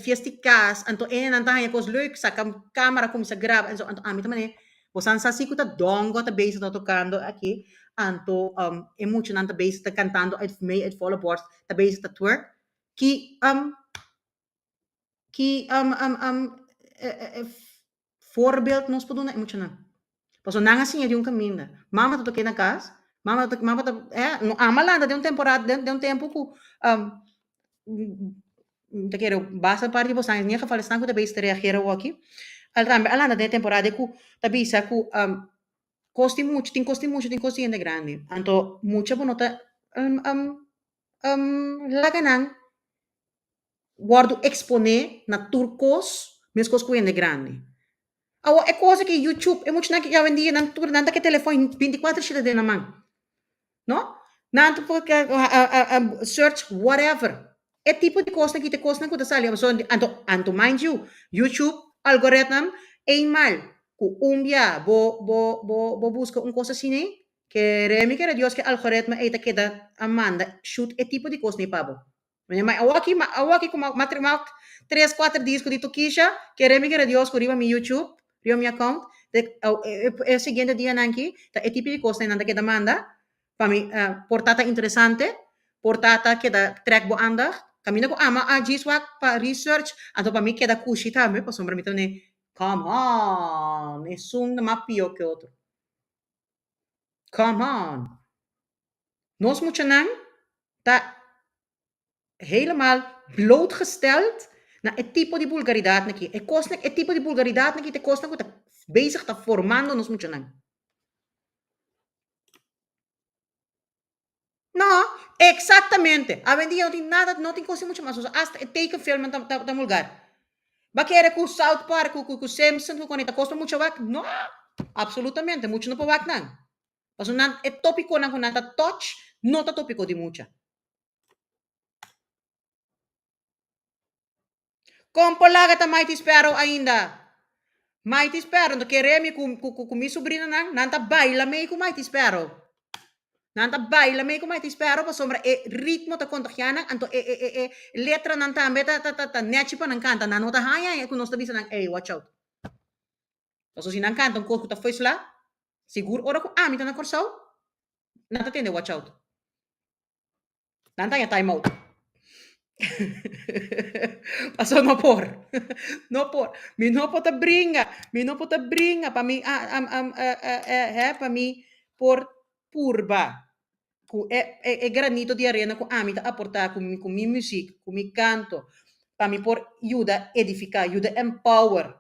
Fiesta di kas, anto e nan ta haña kos leuk, saka kamera kuminsá graba enzo, anto ami ta manera, bo san sa si ku ta dongo ta bezig ta tokando aki, anto e muchanan ta bezig ta kantando uit mei uit volle borst, ta bezig ta twerk. Ki ki voorbeeld nos por duna e muchanan? Pasobra nan a siña di un kaminda. Mama ta toke na kas, mama ta mama ta eh no ama lanta den un temporada den un tempu ku mi ta kere basta par di bosan en ieder geval esnan ku ta bezig ta reageer awoki al tambe a lanta den e temporada ku ta bisa ku kos di mucha tin kos di mucha tin kos di hende grandi anto mucha bo no ta laga nan wòrdu eksponé na tur kos meskos ku hende grandi. Awor e kos aki YouTube e muchanan ki awendia nan tur nan ta ke telefòn binti kuater shete den nan man no nan ta por search whatever e tipo di kosnan ki ta e kosnan ku ta sali anto anto mind you YouTube algoritm eenmaal ku un bia bo bo bo bo buska un kos asina ei Kere mi kere Dios ke algoritmo ei ta keda a manda shoot e tipo di kos nei pa bo. Ma awaki ma awaki ku ma ma tres kuater disco di Tokisha kere mi kere Dios ku riba mi YouTube riba mi account e e siguiente dianan aki ta e tipo di kos nei nan ta keda manda pa mi por ta ta interesante por ta ta keda trek bo aandacht kaminda ku ama a djis wak pa research anto pa mi keda kushi tambe pasobra mi ta ne come on esun ta mas pio ke otro. Come on! Nos muchanan ta helemaal blootgesteld na e tipo di bulgaridadnan aki. E kosnan, e tipo di bulgaridadnan aki ta e kosnan ku ta bezig ta formando nos muchanan. No, exactamente. Awendia no tin nada, no tin kos di mucha mas. Hasta e tekenfilmnan ta ta ta vulgar. Ba kere ku South Park, ku ku Simpson, ku koni ta kos pa mucha wak? No! Absolutamente, mucha no por wak nan. Pasobra nan e topikonan ku nan ta touch no ta topiko di mucha. Kon por laga ta Mighty Sparrow ainda? Mighty Sparrow, no kere mi ku ku ku mi subrinanan, nan ta baila mei ku Mighty Sparrow. Nan ta baila mei ku Mighty Sparrow pasobra e ritmo ta kontagiá nan, anto e e e e letranan tambe ta ta ta nèchi pa nan kanta. Nan no ta haña e ku nos ta bisa nan, ey, watch out. Pasobra si nan kanta un kos ku ta foeslá, sigur ora ku ami ta na Kòrsou, nan ta tende watch out. Nan ta haña time out. Paso no por. No por. Mi no por ta bringa. Mi no por ta bringa pa mi pa mi por purba ku e e granito di arena ku ami ta aportá ku mi ku mi muzik, ku mi kanto, pa mi por yuda edifiká, yuda empower.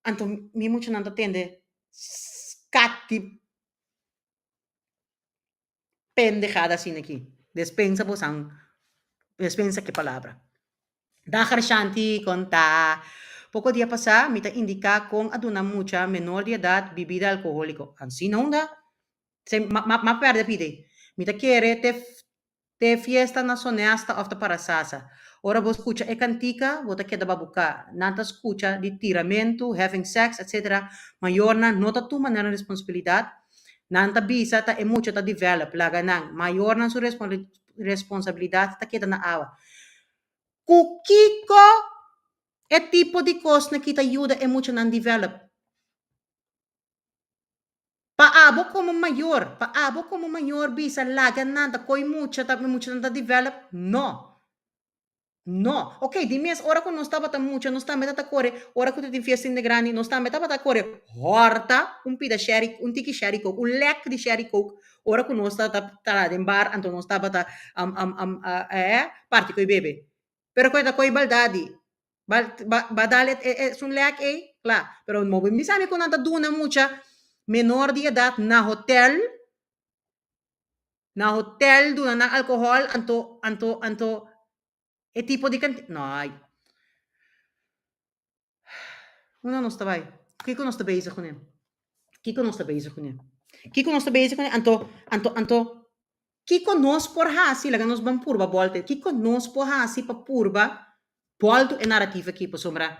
Anto mi muchanan ta tende skat di Pendejada asina aki. Despensa bosan, despensa ki palabra. Dagar Shanti konta, Poko dia pasá mi ta indiká kon a duna mucha menor di edat bibida alkohóliko. Ansina unda? Se ma ma ma pèrdè pidi. Mi ta kere te te fiesta na Sonesta òf ta Parasasa. Ora bo skucha e kantika, bo ta keda babuká. Nan ta skucha di tiramentu, having sex, etc. Mayornan no ta tuma nan responsabilidat. Nan ta bisa ta e mucha ta develop, laga nan. Mayornan su responsabilidad ta keda na awa. Ku kiko e tipo di kosnan ki ta yuda e muchanan develop? Pa abo komo mayor, pa abo komo mayor bisa laga nan ta koy mucha ta muchanan ta develop? No. No. Ok, di mes ora ku nos tabata mucha nos tambe ta kore, ora ku ta tin fiesta hende grandi nos tambe tabata kore hòrta un pida sherry, un tiki sherry coke, un lèk di sherry coke ora ku nos ta ta den bar anto nos tabata parti ku e bebe. Pero ku e ta koy baldadi, ba ba ba dal e esun lèk ei, kla. Pero no bo bisa mi ku nan ta duna mucha menor di edat na hotel. Na hotel duna nan alcohol anto anto anto e tipo di canti no ay unda nos ta bay kico nos ta bezig cune kico nos ta bezig cune kico nos ta bezig cune anto anto anto kico nos por haci laga nos ban purba bolta kico nos por haci pa purba bolto e narrativa aki pasobra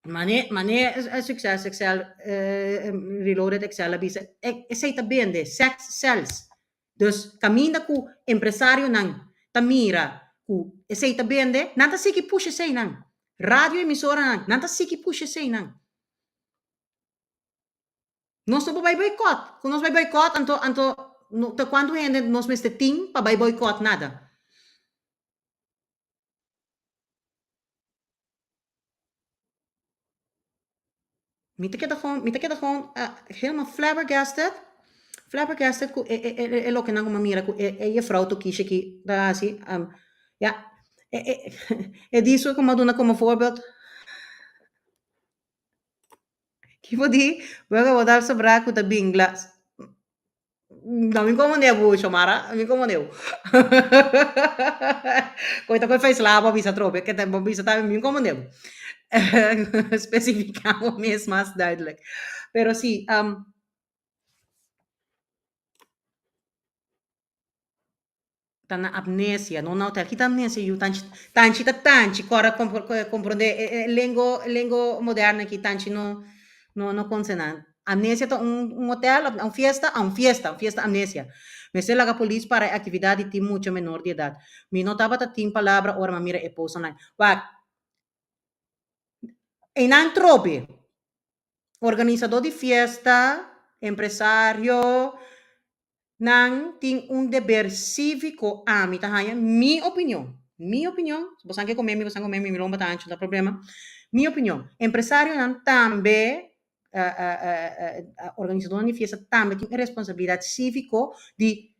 Mane mane Succes Excel Reloaded Excel a bisa esey ta bende, sex sells. Dus caminda cu empresarionan ta mira cu esey ta bende, nan ta sigui push eseynan. Radio emisoranan, nan ta sigui push eseynan. Nos no por bay boycott. Cu nos bay boycott anto anto ta cuanto hende nos mester tin pa bay boycott nada. Mi ta keda gewoon, mi ta keda gewoon helemaal flabbergasted, flabbergasted ku e e e e lokenan ku mi a mira ku e e jefrouw Tokisha aki ta hasi. Ya, e e e diso ku mi a duna komo voorbeeld. Kico di? Bo a dal sobra ku ta bin glas. No mi komand'é bo, Xiomara, mi komand'é bo. Koe ta koe feisla bo a bisa atrobe, ke ta bo bisa tambe mi komand'é bo. Spesifiká bo mes mas duidelijk. Pero si, Ta na amnesia, no na hotel. Kita amnesia yu? Tanchi, tanchi ta tanchi. Kòrda komprondé e e lengo, lengo moderno aki tanchi no no no konse nan. Amnesia ta un un hotel òf un fiesta? Ah, un fiesta, un fiesta amnesia. Mester laga polis para e aktividat di tin mucha menor di edat. Mi no tabata tin palabra ora mi a mira e post online. Wak, einan trobe. Organisadó di fiesta, empresario, nan tin un deber síviko, ami ta haña, mi opinion, mi opinion, si bosan ke kome mi, bosan kome mi, mi lomba ta ancho, no ta problema, mi opinion, empresarionan tambe, organisadónan di fiesta tambe tin e responsabilidat síviko di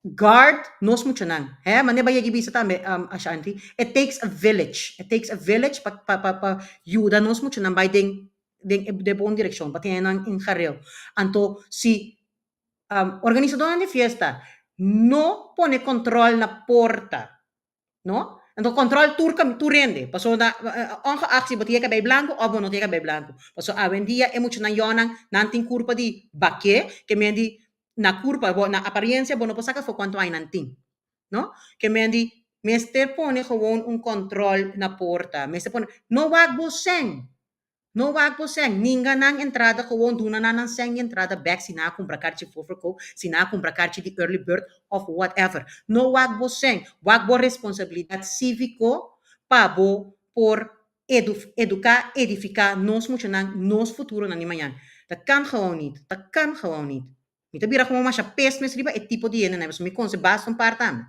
Guard nos muchanan. Hè, manera bo a yega bisa tambe, Ashanti, it takes a village. It takes a village pa pa pa pa yuda nos muchanan bai den den e den bon direkshon, pa tene nan en gareel. Anto si organisadónan di fiesta no pone kòntròl na porta, No? Anto control tur cam tur hende. Pasobra na ongeacht si bo tin e cabei blanco of bo no tin e cabei blanco. Pasobra awendia e muchanan yonan nan tin curpa di baké ke men di na curpa bo na apariencia bo no por saca afo cuanto aña nan tin. No? Ke men di mester pone gewoon un control na porta. Mester pone no wak bo sèn. No wak bo sèn, ninga nan entrada gewoon duna nan nan sèn di entrada bèk si nan a kumpra karchi voorverkoop, si nan a kumpra karchi di early bird òf whatever. No wak bo sèn, wak bo responsabilidat síviko pa bo por edu eduká, edifiká nos muchanan, nos futuronan di mañan. Dat kan gewoon niet, dat kan gewoon niet. Mi ta bira gewoon masha pes mes riba e tipo di hendenan, pasobra mi konse basta un par tambe.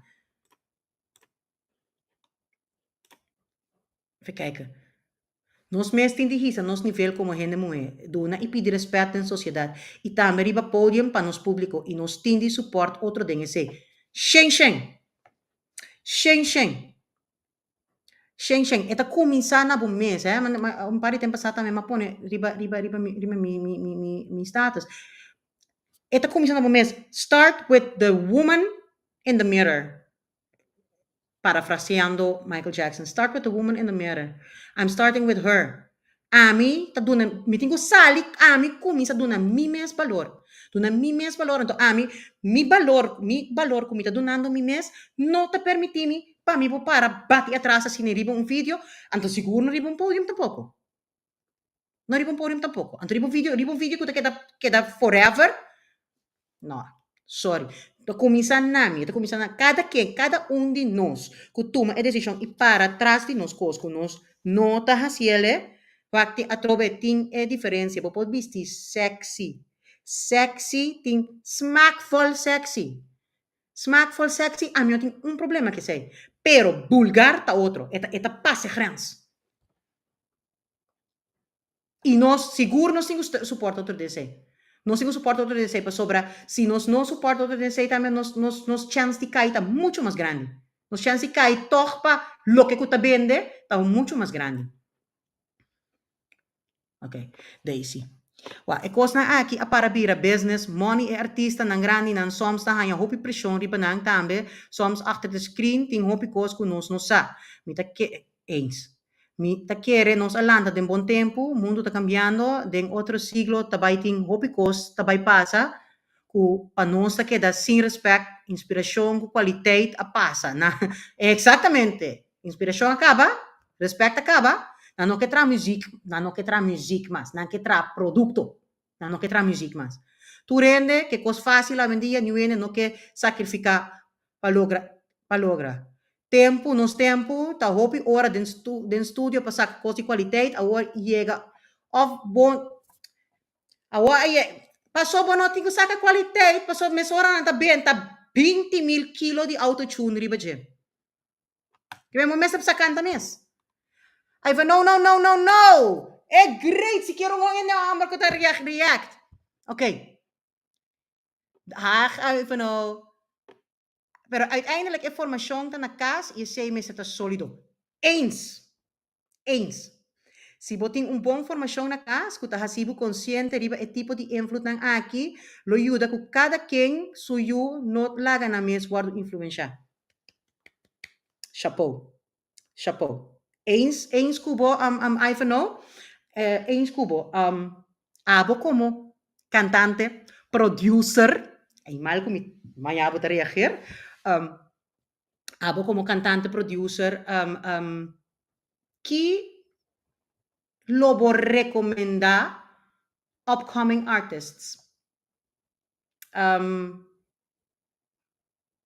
Even kijken. Nos mes tin di hisa nos nivel komo hende muhé, duna i pidi rèspèt den sosiedat i tambe riba podium pa nos públiko i nos tin di supòrt otro den esei. Shen shen! Shen shen! Shen shen! E ta kuminsá na bo mes, hè. Un par di tempu pasá tambe mi a pone riba riba riba mi riba mi mi mi mi status. E ta kuminsá na bo mes. Start with the woman in the mirror. Parafraseando Michael Jackson, Start with the woman in the mirror. I'm starting with her. Ami ta duna, mi tin ku sali, ami kuminsa duna mi mes balor. Duna mi mes balor, anto ami, mi balor, mi balor ku mi ta dunando mi mes no ta permití mi pa mi por para bati atras asina riba un video, anto sigur no riba un podium tampoko. No riba un podium tampoco. Anto riba un video, riba un video cu ta keda, keda forever? No, sorry. Ta cuminsa na mi, ta cuminsa na cada ken, cada un di nos cu tuma e decision y para tras di nos cos cu nos no ta haciele, wak tin atrobe tin e diferencia. Bo por bisti sexy, sexy tin smaakvol sexy. Smaakvol sexy ami no tin un problema cu esey, pero bulgar ta otro, e ta, e ta pasa e grens. I nos sigur nos tin ku suporta otro den esei. Nos tin ku suporta otro den esei pasobra si nos no suporta otro den esei tambe nos nos nos chèns di kai ta muchu mas grandi. Nos chèns di kai tòg pa loke ku ta bende ta muchu mas grandi. Oké, Daisy. Wak, e kosnan aki a para bira business, money e artistanan grandinan soms ta haña hopi preshon riba nan tambe, soms achter de screen tin hopi kos ku nos no sa. Mi ta ke eens. Mi ta kere nos a lanta den bon tempu, mundu ta kambiando, den otro siglo ta bai tin hopi kos ta bai pasa ku pa nos ta keda sin respect, inspirashon ku kwaliteit a pasa na Eksaktamente! Inspirashon a kaba, respect a kaba, nan no ke traha muzik, nan no ke traha muzik mas, nan ke traha produkto, nan no ke traha muzik mas. Tur hende ke kos fásil awendia, niun hende no ke sakrifiká pa logra pa logra. Tempu, nos tempu ta hopi ora den stu den studio pa saka kos di kwaliteit, awor yega of bo awor a ye paso bo no tin ku saka kwaliteit paso mesora nan ta benta 20.000 kilo di autotune riba dje. Ke men bo mester sa kanta mes. Ai fa no no no no no! E great! Sikiera un hende homber ku ta react. Ok. Haag Ivanhoe. Pero uiteindelijk e formashon ta na kas i esei mester ta solido. Eens! Eens. Si bo tin un bon formashon na kas ku ta hasi bo konsiente riba e tipo di invloednan aki, lo yuda ku kada ken su yu no laga nan mes wòrdu influenshá. Chapeau. Chapeau. Eens, eens ku bo, Ivanhoe. Eens ku bo. Abo komo kantante, producer, ei mal ku mi maña bo ta reageer, abo komo kantante, producer, ki lo bo rekomendá upcoming artists?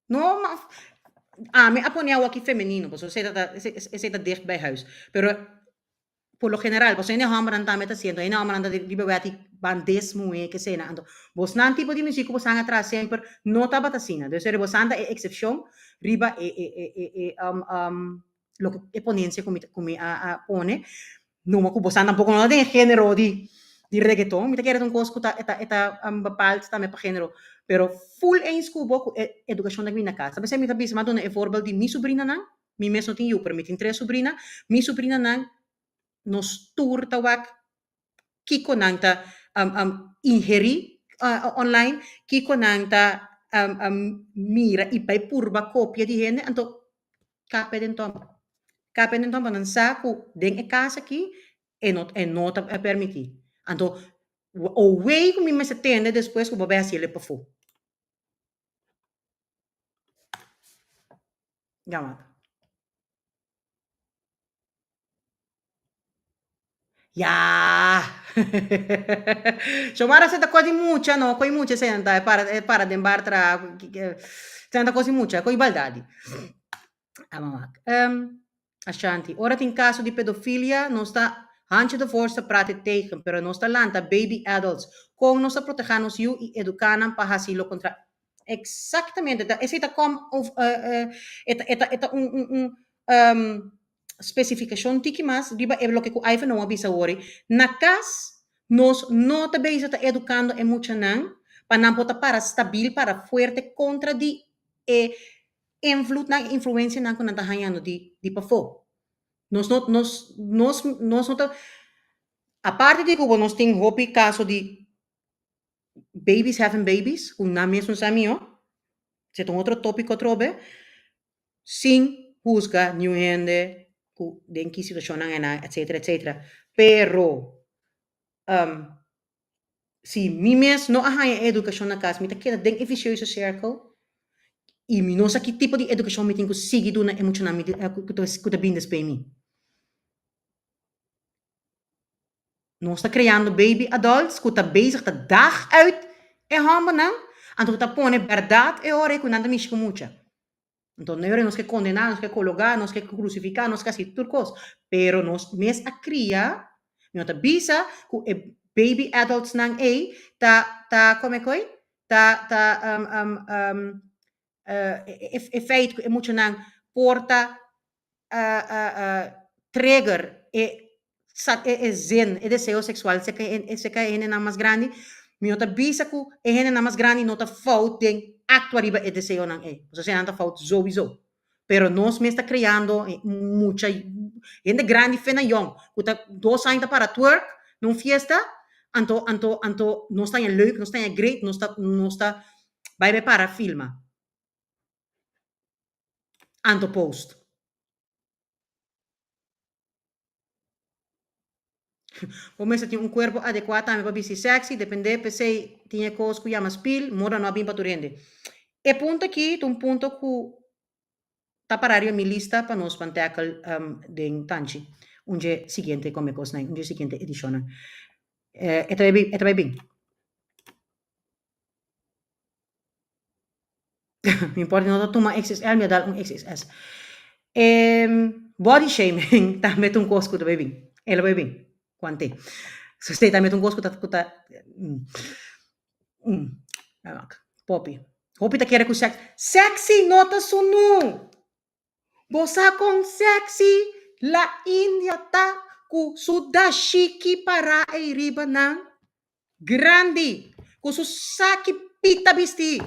No, ma ami a pone awaki femenino, pasobra esei ta esei ta dicht bij huis. Pero por lo general, pasobra hende hòmbernan tambe ta siento, hende hòmbernan ta riba wet di bandes muhé keseinan. Anto bosnan tipo di muzik ku bosan a traha semper no tabata asina. Dus eri bosan ta e eksepshon riba e e e e e loke e ponensia ku mi ku mi a a pone. Numa ku bosan tampoco no ta den e genero di di reggaeton, mi ta kere ta un kos ku ta e ta e ta bepaald tambe pa genero, pero full eens ku bo ku e edukashon ta bini na kas. Ta p'esei mi ta bisa, mi a duna e voorbeeld di mi subrinanan, mi mes no tin yu pero mi tin tres subrina, mi subrinanan nos tur ta wak kiko nan ta ingerí online, kiko nan ta mira i bai purba kopia di hende, anto Kape den tòmpa. Kape den tòmpa nan sa ku den e kas aki e no e no ta permití. Anto owei ku mi mester tende despues ku bo bai hasi el e pafó. Yamada. Ya! Xiomara esei ta kos di mucha no, kos di mucha esei nan ta, e para e para den bar traha, esei nan ta kos di mucha, kos di baldadi. Aba wak. Ashanti, ora tin kaso di pedofilia nos ta handje de voorste prate tegen, pero nos ta lanta baby adults. Kon nos ta proteha nos yu i eduka nan pa hasi lo kontra? Exactamente, ta esei ta kom of e ta e ta e ta un un un Spesifikashon tiki mas riba e loke ku Ivan a bisa wori, Na kas nos no ta bezig ta edukando e muchanan pa nan por ta para stabil, para fuerte kontra di e invloednan, e influensianan ku nan ta hañando di di pafó. Nos no nos nos nos no ta aparte di ku nos tin hopi kaso di babies having babies ku nan mes no sa mihó, esei ta un otro tópiko atrobe. sin husga niun hende ku den ki situashonnan e nan etcetera etcetera pero si mi mes no a haña e edukashon na kas mi ta keda den e vicioso circle i mi no sa ki tipo di edukashon mi tin ku sigui duna e muchanan mi ku ta bin despues mi. Nos ta kreando baby adults ku ta bezig ta dag uit e hòmbernan anto ku ta pone bèrdat e ora ei ku nan ta mishi ku mucha. Anto no ora nos ke kondená, nos ke kologá, nos ke krusifiká, nos ke hasi tur kos, pero nos mes a kria, mi no ta bisa ku e baby adultsnan ei ta ta kome koi? Ta ta e feit ku e muchanan por ta trigger e e zin, e deseo seksual serka serka e hendenan mas grandi, mi no ta bisa ku e hendenan mas grandi no ta fout den aktua riba e deseonan ei, pasobra esei nan ta fout souiso. Pero nos mes ta kreando mucha hende grandi fe na yòn ku ta dos aña ta para twerk na un fiesta, anto anto anto nos ta haña leuk, nos ta haña great, nos ta nos ta bai bai para filma. Anto post. Bo mester tin un kuerpo adekuá tambe pa bisti sexy, dependé p'esei tin e kos ku yama spil, moda no a bin pa tur hende. E punto aki ta un punto ku ta pará riba mi lista pa nos ban tackle den tanchi un dje siguiente kome kosnan, un dje siguiente edishonnan. E ta bai e ta bai bin. Mi por no ta tuma XXL, mi a dal un XXS. E body shaming tambe ta un kos ku ta bai bin. E lo bai bin. Kuante. So esei tambe ta un kos ku ta ku ta Popi. Hopi ta kere ku sex. Sexy no ta sunu! Bo sa kon sexy la India ta? ku su dashiki pará ei riba nan grandi, ku su saki pita bistí.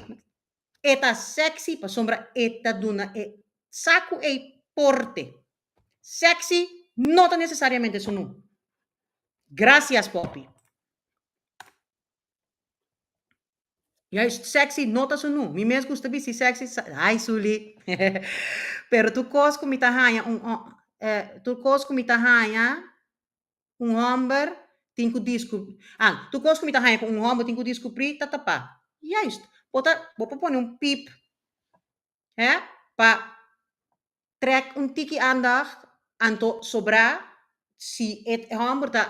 E ta sexy pasobra e ta duna e saku ei porte. Sexy no ta necesariamente sunú. Gracias Poppy. Juist sexy no ta sunú. Mi mes gusta bisti sexy. Hi Suli. Pero tur kos ku mi ta haña un tur kos ku mi ta haña un hòmber tin ku diskubrí, ah, tur kos ku mi ta haña ku un hòmber tin ku diskubrí ta tapá. Juist. Bo ta, bo por pone un pip, hè, pa trèk un tiki aandacht, anto sobrá si e hòmber ta,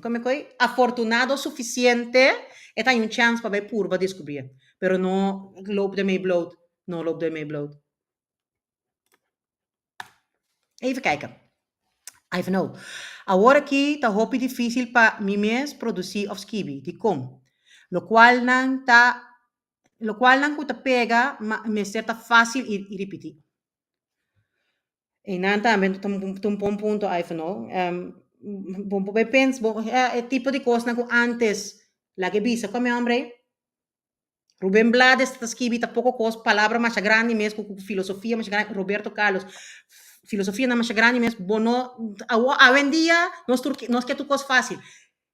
kome koe, afortunado sufisiente, e ta haña un chèns pa bai purba diskubrí. Pero no loop ermee bloot, no loop ermee bloot. Even kijken. Even nou. Awor aki ta hopi difícil pa mi mes producí of skibi. Dikon? Locual nan ta locual nan cu ta pega ma mester ta fácil i i ripití. Einan tambe ta un bon punto Ivanhoe. Bo bo bay pens bo e tipo di cosnan cu antes laga e bisa come hombre ei. Rubén Blades ta skibi ta poko kos, palabra masha grandi mes ku filosofia masha grandi, Roberto Carlos, filosofianan masha grandi mes, bo no, awo awendia nos tur nos ke tur kos fásil.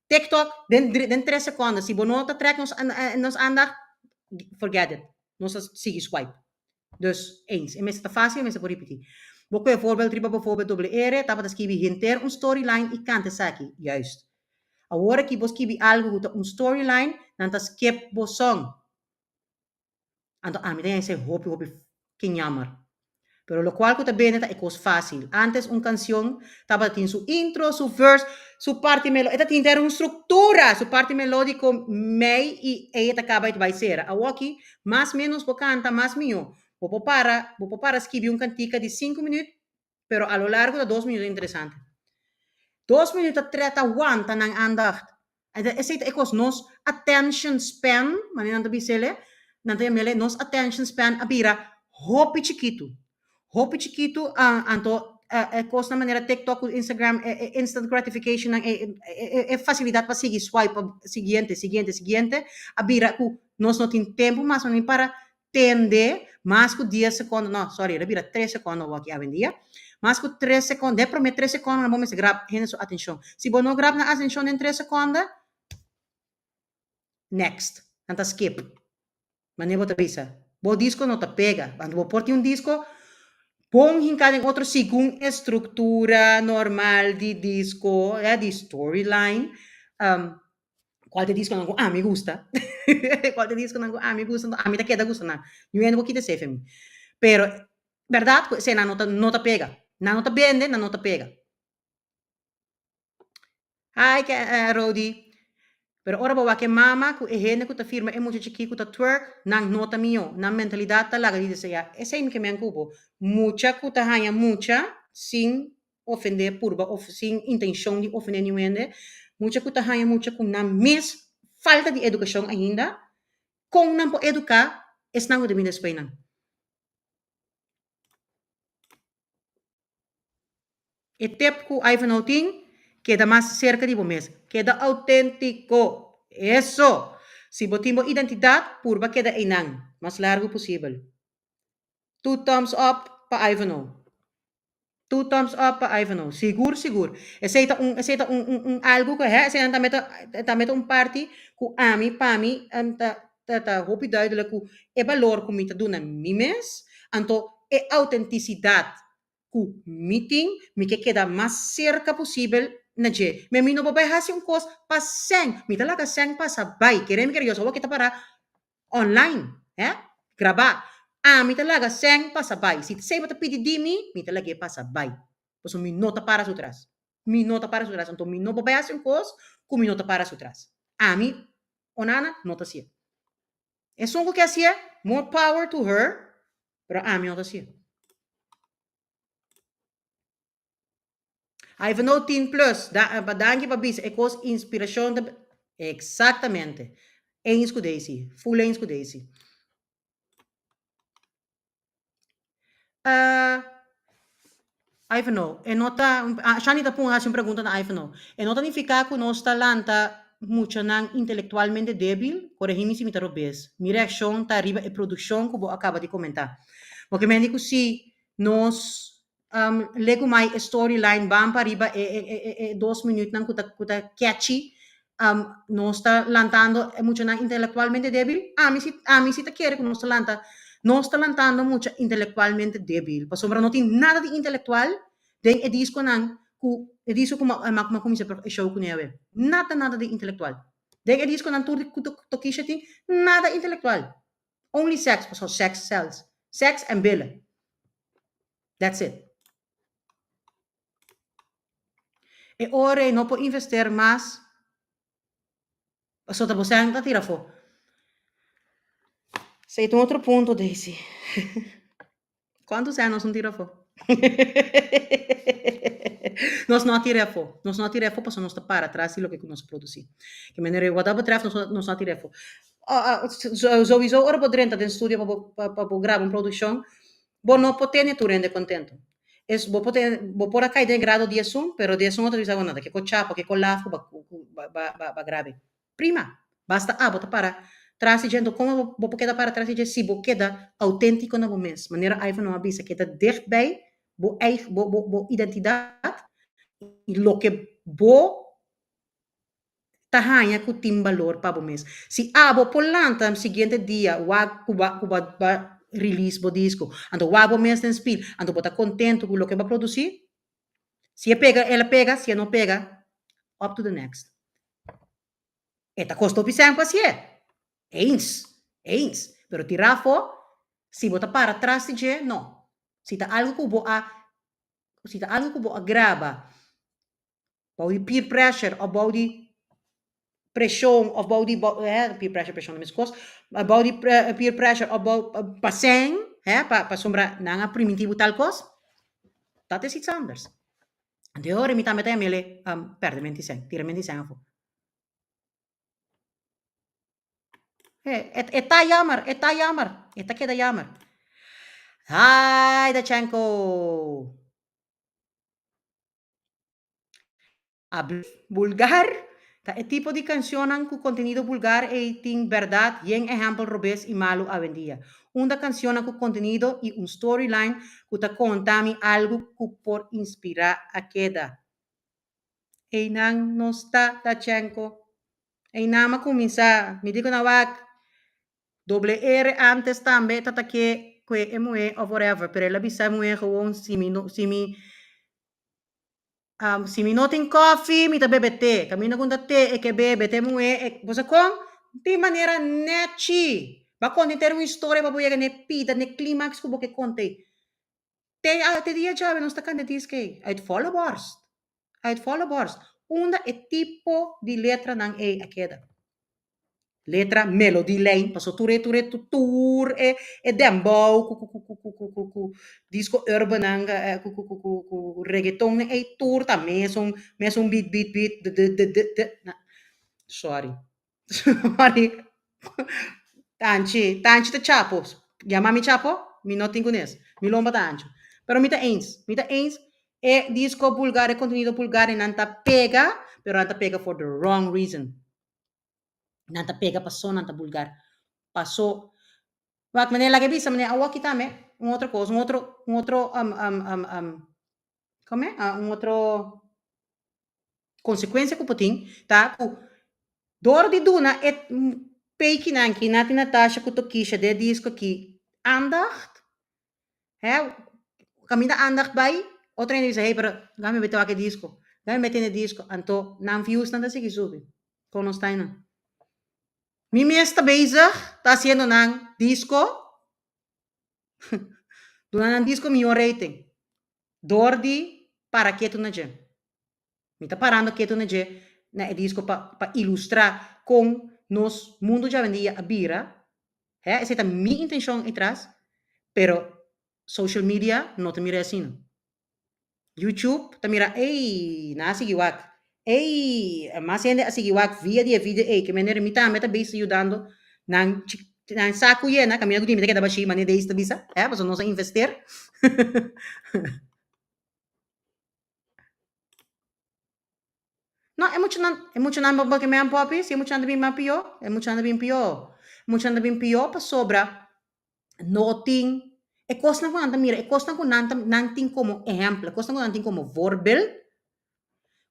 TikTok den den tres sekondo si bo no ta trèk nos nos aandacht, forget it, nos ta sigui swipe. Dus eens, e mester ta fásil, e mester por ripití. Bo kohe voorbeeld riba bijvoorbeeld doble R tabata skibi henter un storyline i kanta esaki, juist. Awor aki bo skibi algu ku ta un storyline, nan ta skip bo song. Anto ami ta esei hopi hopi ken jammer. Pero lokual ku ta bende ta e kos fásil. Ántes un kansion tabata tin su intro, su verse, su parti melo, e ta tin ter un struktura, su parti melódiko mei i ei e ta kaba i ta bai sera. Awoki mas ménos bo kanta mas mihó. Bo por para, bo por para skibi un kantika di sinku minüt pero a lo largo ta dos minuto interesante. Dos minuto ta trata wanta nan aandacht. Esei ta e kos, nos attention span, manera nan ta bis'el, nan ta yam'el, nos attention span a bira hopi chikitu. Hopi chikitu, anto e kosnan manera TikTok ku Instagram, e instant gratification nan, e fasilidat pa sigui swipe siguiente, siguiente, siguiente, a bira ku nos no tin tempu mas ni para tende mas ku dies sekondo, no, sorry, el a bira tres sekondo awor aki awendia, mas ku tres sekondo, den e prome tres sekondonan bo mester grab hende su atenshon. Si bo no grab nan atenshon den tres sekondo, next, nan ta skip. Manera bo ta bisa, bo disko no ta pega, anto bo por tin un disko bon hinká den otro segun e struktura normal di disko, ya, di storyline, Cual ta e disconan cu ami gusta? Cual ta e disconan cu ami gusta? Enton ami ta keda gusta nan. Niun hende por kita esey fe mi. Pero berdad cu esey nan no ta no ta pega. Nan no ta bende, nan no ta pega. Hi Rody. Pero ora bo wak e mama cu e hende cu ta firma e mucha chiki cu ta twerk, nan no ta miyo. Nan mentalidad ta laga di desea. Esey mi ke men cu bo. Mucha cu ta haña mucha sin ofendé purba of sin intenshon di ofendé niun hende, mucha ku ta haña mucha ku nan mes falta di edukashon ainda, kon nan por eduká esnan ku ta bini despues nan? E tip ku Ivanhoe tin, keda mas serka di bo mes, keda outéntiko, eso! Si bo tin bo identidat, purba keda einan mas largu posibel. Two thumbs up pa Ivanhoe. Two thumbs up pa Ivanhoe. Sigur sigur. Esei ta un esei ta un un un algu ku hè eseinan tambe ta tambe ta un parti ku ami pa mi ta ta ta hopi duidelijk ku e balor ku mi ta duna mi mes anto e autentisidat ku mi tin mi ke keda mas serka posibel na dje. Mi mi no por bai hasi un kos pa sèn. Mi ta laga sèn pasa bai. Kere mi kere yo so awor ke ta para Online, hè? Grabá. Ami ta laga sèn pasa bai. Si Seba ta pidi di mi, mi ta lag'é pasa bai. Pasobra mi no ta para su tras. Mi no ta para su tras. Anto mi no por bai hasi un kos ku mi no ta para su tras. Ami, Onana, no ta hasié. Esun ku ke hasié, more power to her, pero ami no ta hasié. Ivanhoe tin plus, da, pa danki pa bisa e kos inspirashon ta Exactamente. Eens ku Daisy. Full eens ku Daisy. Uh, Ivanhoe, e no ta, Shani ta pun hasi un pregunta na Ivanhoe. E no ta nifiká ku nos ta lanta muchanan intelektualmente débil? Korehí mi si mi ta robes. Mi reakshon ta riba e produkshon ku bo a kaba di komentá. Bo ke mende ku si nos legumai e storyline ban pa riba e e e e dos minütnan ku ta ku ta catchy, nos ta lantando e muchanan intelektualmente débil? Ami si ami si ta kere ku nos ta lanta nos ta lantando mucha intelektualmente débil pasobra no tin nada di intelektual den e diskonan ku e disko ku mi a kuminsá e show kuné awe. Nada nada di intelektual. Den e diskonan tur ku Tokisha tin nada intelektual. Only sex pasobra sex sells. Sex en billen. That's it. E ora ei no por invester mas pasobra ta bo sèn ta tira afó. Esei ta un otro punto, Daisy. Kuantu sèn nos no tira afó? Nos no a tira afó. Nos no a tira afó pasobra nos ta para atras di loke ku nos a produsí. Ke manera wat dat betreft nos nos no a tira afó. Souiso ora bo drenta den studio pa bo pa bo graba un produkshon, Bo no por tene tur hende contento. Es bo por tene, bo por a cay den grado di esun, pero di esun otro bisa bo nada, kiko chapo, kiko laf cu ba ba ba ba grabe. Prima, basta abo ta para tras di dje, enton como bo bo por keda para tras di dje si bo keda autentico na bo mes, manera Ivanhoe a bisa, keda dichtbij bo eig bo bo bo identidad y loke bo ta haña ku tin balor pa bo mes. Si abo por lanta siguiente dia wak ku ba ku ba ba release bo disko, anto wak bo mes den spil, anto bo ta kontentu ku loke bo a produsí, si e pega el a pega, si e no pega, up to the next. E ta kosta hopi sèn pa hasié, eens, eens, pero tira afó, si bo ta para tras di dje, no. Si ta algu ku bo a, si ta algu ku bo a graba, Bou di peer pressure of bou di preshon of bou di peer pressure preshon ta mes kos bou di peer pressure of bou pa sèn pasobra nan a primintí bo tal kos dat is iets anders. Anto e ora mi tambe ta yam'el pèrdè menti sèn tira menti sèn afó. E ta jammer e ta jammer e ta keda jammer. Haida Chenko. A Bulgar ta e tipo di cancionnan cu contenido bulgar ey tin berdad yen ehempel robes y malu awendia. Unda cancionnan cu contenido y un storyline cu ta conta mi algo cu por inspira a keda. Eynan nos ta, Tachenko. Eynan m'a cuminsa. Mi di cu nan wak Doble R antes tambe ta ta ke kue e muhé of whatever, pero el a bisa e muhé gewoon si mi no si mi si mi no tin kofi mi ta bebe te, kaminda ku ta te e ke bebe te muhé e bo sa kon? Tin manera nèchi, bo a konta henter un historia pa bo yega na e pida na e klimaks ku bo ke konta ei. Te te dia djawe nos ta kanta e disk ei uit volle borst, uit volle borst, unda e tipo di letranan ei a keda. Letra, melodie, lijn, paso tur e tur e tur e e dembow ku ku ku ku ku ku ku disco urban nan ku ku ku ku ku reggaeton nan ei tur ta mesun mesun beat beat beat de de de de de na sorry sorry Tanchi Tanchi ta chapo yama mi chapo mi no tin kunes mi lomba ta ancho pero mi ta eens mi ta eens e disco bulgar e contenido bulgar nan ta pega pero nan ta pega for the wrong reason. Nan ta pega paso nan ta bulgar. Paso wak manera laga bisa manera awoki tambe un otro kos un otro un otro kome un otro konsekuensia ku por tin ta ku dor di duna e peikinan ki Nati Natasha ku Tokisha den e disko aki aandacht He, kaminda aandacht bai, otro hende bisa, hey, pero gami mete wak e disco, gami mete na e disco, anto nan viewsnan ta sigui subi. Kon nos ta einan? Mi mes ta bezig ta hasiendo nan disco, duna nan disco mihó rating, dor di para ketu na dje. Mi ta parando ketu na dje na e disco pa pa ilustra kon nos mundu djawendia a bira, he, esei ta mi intencion etras, pero social media no ta mira asina. YouTube ta mira, ey, nan a sigui wak, ey, mas hende a sigui wak via di e video ey, ke manera mi tambe ta bezig yudando nan nan sa ku yena, kaminda ku tin mi ta keda bashí, manera Daisy ta bisa, he, pasobra nos a investeer. No, e muchanan, e muchanan bo bo ke men popi, si e muchanan ta bin mas pió, e muchanan ta bin pió. E muchanan ta bin pió pasobra no tin e kosnan ku nan ta mira, e kosnan ku nan ta nan tin komo ehèmpel, e kosnan ku nan tin komo voorbeeld,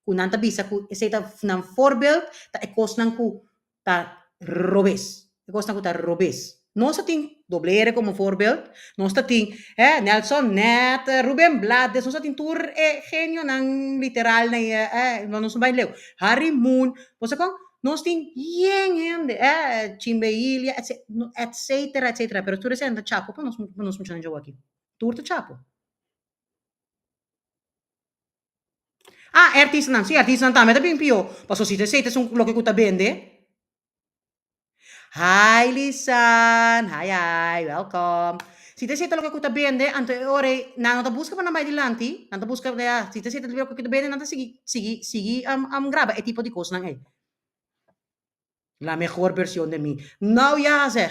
ku nan ta bisa ku esei ta nan voorbeeld, ta e kosnan ku ta robes, e kosnan ku ta robes. Nos ta tin Doble R komo voorbeeld, nos ta tin eh Nelson Ned, Ruben Blades, nos ta tin tur e genionan literal na eh nos no bai leu, Harry Moon, bo sa kon? Nos tin yen hende eh Chimbe Ilia etcetera etcetera, pero tur esei nan ta chapo pa nos pa nos muchanan djawe aki, tur ta chapo. Ah, e artistanan, si, e artistanan tambe ta bin pió, pasobra si ta esei ta esun loke ku ta bende. Hi Lisan, hi hi, welkom. Si ta esei ta loke ku ta bende, anto e ora ei nan no ta buska pa nan bai dilanti, nan ta buska, ya, si ta esei ta loke ku ta bende, nan ta sigui, sigui, sigui graba e tipo di kosnan ei. La mehor version de mi. Nou ja zeg,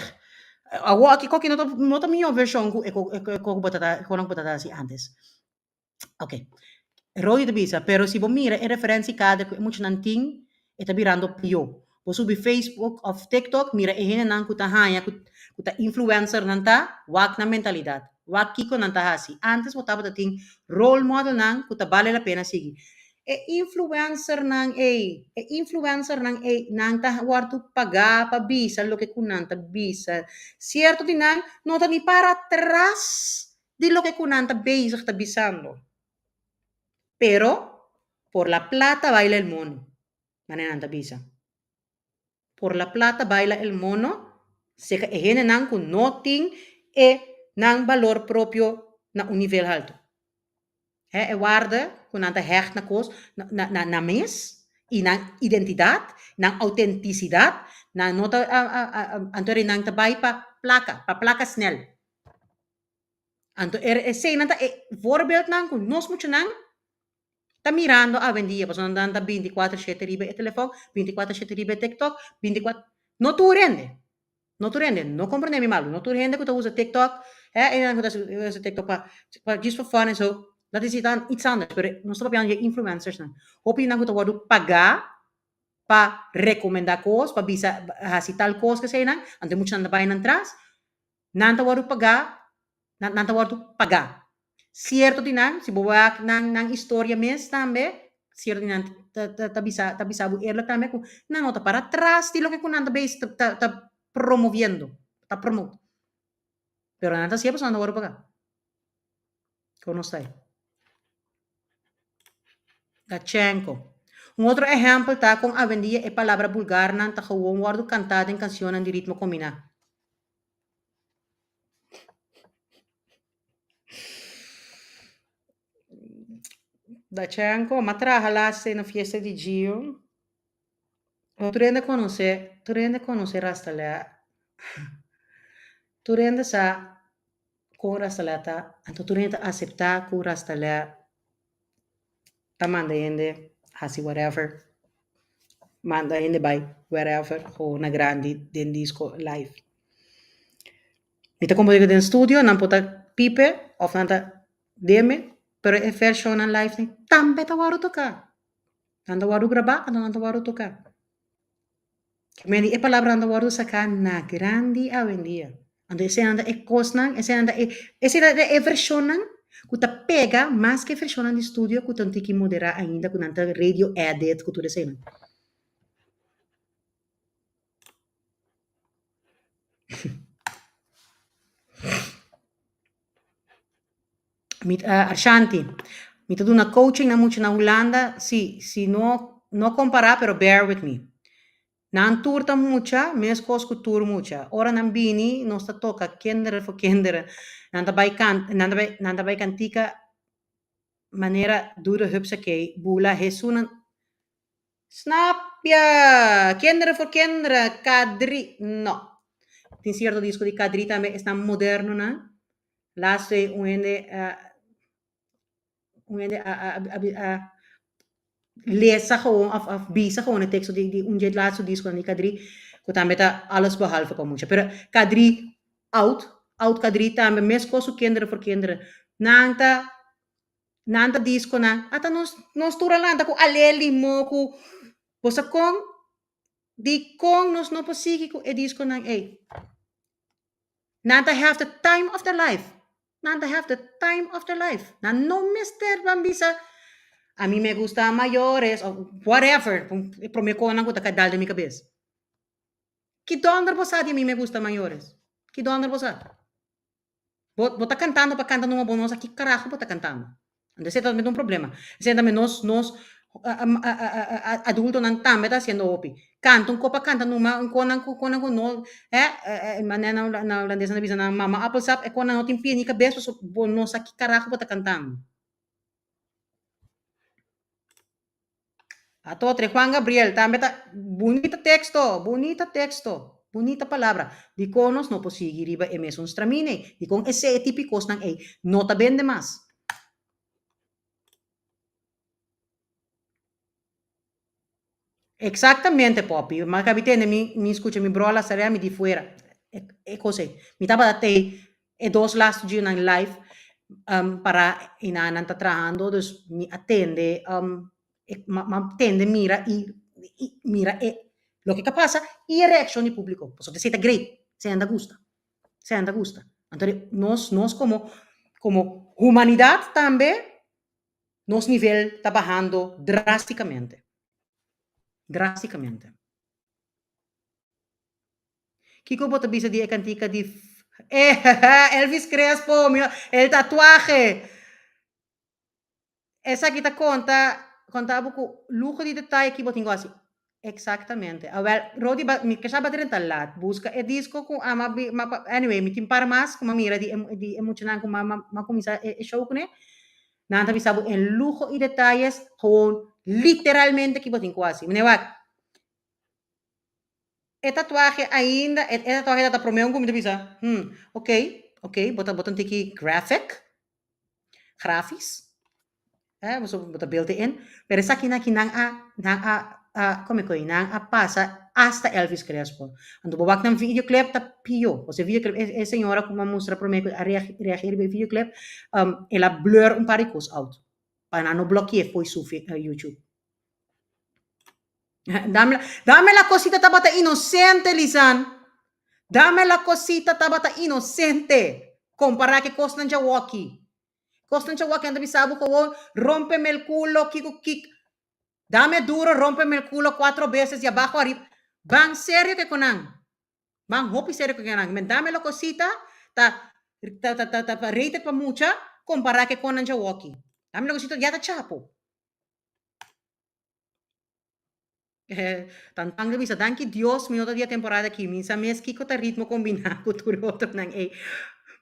awor aki koki no ta, no ta mihó version ku e ku e ku bo ta ta, ku bo ta ta hasi antes. Ok. Rody ta bisa, pero si bo mira e referentiekader ku e muchanan tin, e ta birando pió. Bo subi Facebook òf TikTok, mira e hendenan ku ta haña ku ku ta influencernan ta, wak nan mentalidat. Wak kiko nan ta hasi. Ántes bo tabata tin role modelnan ku ta bale la pena sigui. E influencernan ei, e influencernan ei, nan ta wòrdu pagá pa bisa loke ku nan ta bisa. Sierto di nan no ta ni para atras di loke ku nan ta bezig ta bisando. Pero, por la plata baila el mono, manera nan ta bisa. Por la plata baila el mono, seka e hendenan ku no tin e nan balor propio na un nivel haltu. He, e warde ku nan ta hègt na kos, na na nan mes i nan identidat, nan autentisidat, nan no ta anto nan ta bai pa plaka, pa plaka snèl. Anto er eseinan ta e voorbeeldnan ku nos muchanan ta mirando awendia, pasobra nan ta binti kuater shete riba e telefòn, binti kuater shete riba e tiktok, binti kuater, no tur hende, no tur hende, no komprende mi malu, no tur hende ku ta usa tiktok, e hendenan ku ta usa tiktok pa pa djis for fun en so, dat is iets anders, pero nos ta papiando di e influencersnan, hopi di nan ku ta wòrdu pagá pa rekomendá kos, pa bisa hasi tal kos, keseinan, anto e muchanan ta bai nan tras, Nan ta wòrdu pagá, nan nan ta wòrdu pagá. Sierto di nan, si bo wak nan nan historia mes tambe, sierto di nan ta ta ta bisa ta bisa bo eerlijk tambe ku nan no ta para tras di loke ku nan ta bes ta ta ta promoviendo, ta promote. Pero nan ta hasié pasobra nan ta wòrdu pagá. Kon nos ta ei? Gachenko. Un otro ehèmpel ta kon awendia e palabra bulgarnan ta gewoon wòrdu kantá den kansionnan di ritmo kombiná. Dachenko, M'a traha laatste na fiesta di Gio. Tur hende konosé, tur hende konosé Rastalè. Tur hende sa kon Rastalè ta, anto tur hende ta aseptá ku Rastalè ta manda hende hasi whatever, manda hende bai wherever o na grandi den disco live. Mi ta komponé den studio, nan por ta pipe òf nan ta deme, pero e vershonnan live tambe ta wòrdu toká. Nan ta wòrdu grabá anto nan ta wòrdu toká. Meni e palabranan ta wòrdu saká na grandi awendia. Anto eseinan ta e kosnan, eseinan ta e, eseinan ta e vershonnan ku ta pega mas ku e vershonnan di studio ku ta un tiki moderá ainda ku nan ta radio edit ku tur eseinan. Mi ta Ashanti, mi ta duna coaching na mucha na Hulanda, si, si no, no compara pero bear with me. Nan tur ta mucha, mescos cu tur mucha. Ora nan bini, nos ta toca kinderen voor kinderen. Nan ta bay can, nan ta bay, nan ta bay cantica manera Doede Hupsakee, Bula Hesunan. Snap je! Kinderen voor kinderen, K3, no. Tin cierto disco di K3 tambe, esnan modernonan. Laatst ei un hende a un hende a a a a lesa gewoon of of bisa gewoon e teksto di di un dje laatste diskonan di K3 ku tambe ta alles behalve pa mucha. Pero K3 oud, oud K3 tambe meskos ku Kinderen voor Kinderen. Nan ta nan ta diskonan ata nos nos tur a lanta ku Ale Limo ku. Bo sa kon? Dikon nos no por sigui ku e diskonan ei? Nan ta have the time of their life. Nan ta have the time of their life. Nan no mester ban bisa, A mi me gusta mayores of whatever, e prome konan ku ta kai dal den mi kabes. Ki dònder bo sa di a mi me gusta mayores? Ki dònder bo sa? Bo bo ta kantando pa kanta numa bo no sa ki karaho bo ta kantando. Anto esei tambe ta un problema. Esei tambe nos nos adultonan tambe ta hasiendo hopi. Kanta un kopa kanta numa un konan ku konan ku no eh manera na na hulandes nan ta bisa nan mama appelsap e konan no tin pia ni kabes pasobra bo no sa ki karaho bo ta kantando. Atotre Juan Gabriel tambe ta bunita teksto, bunita teksto, bunita palabra. Dikon nos no por sigui riba e mesun stramina ei? Dikon esei e tipi kosnan ei no ta bende mas? Exactamente Poppy, ma kabi tende mi mi skucha mi brola sarea mi di fuera e kos ei. Mi tabata tei e dos lastu djinan live para einan nan ta trahando dus mi a tende m'a tende mira i mira e loke ka pasa i e reakshon di publiko pasobra esei ta great esei nan ta gusta esei nan ta gusta anto nos nos komo komo humanidat tambe nos nivel ta bahando drasticamente drasticamente. Kiko bo ta bisa di e kantika di eh Elvis Crespo mi el tatuaje esaki ta konta konta bo ku luho di detaye ki bo tin ku hasi exactamente awel Rody ba mi ke sa ba drenta lat buska e disko ku ama bi anyway mi tin par mas ku mi a mira di di e muchanan ku mi a kuminsa e show kuné nan ta bisa bo en luho y detayes gewoon literalmente ki bo tin ku hasi mi wak E tatuahe ainda, e tatuahe ta ta prome un ku mi ta bisa, hmm, ok, ok, bo ta bo ta un tiki graphic, grafis, eh, bo bo ta build in, pero esakinan aki nan a, nan a, a, como e koe, nan a pasa hasta Elvis Crespo. Anto bo wak nan videoclip ta pio, pasobra e videoclip, e señora ku mi a mustra prome ku a reagir riba e videoclip, el a blur un par di kos out, pa nan no bloke'e fo'i su YouTube. Dame, dame la cosita tabata inocente, Lisan. Dame la cosita tabata inocente. Compara ke kosnan djawoki. Kosnan djawoki anda bisa bo gewoon, rompeme el culo, kiko kik. Dame duro, rompeme el culo cuatro veces de abajo arriba. Ban serio ke konan. Ban hopi serio ke konan. Men dame la cosita ta ta ta ta ta rated pa mucha compara ke konan djawoki. Dame la cosita ya ta chapo. Tantan ta bisa, Danki Dios mi no ta di e temporada aki. Mi sa mes kiko ta ritmo kombiná ku tur e otronan ei.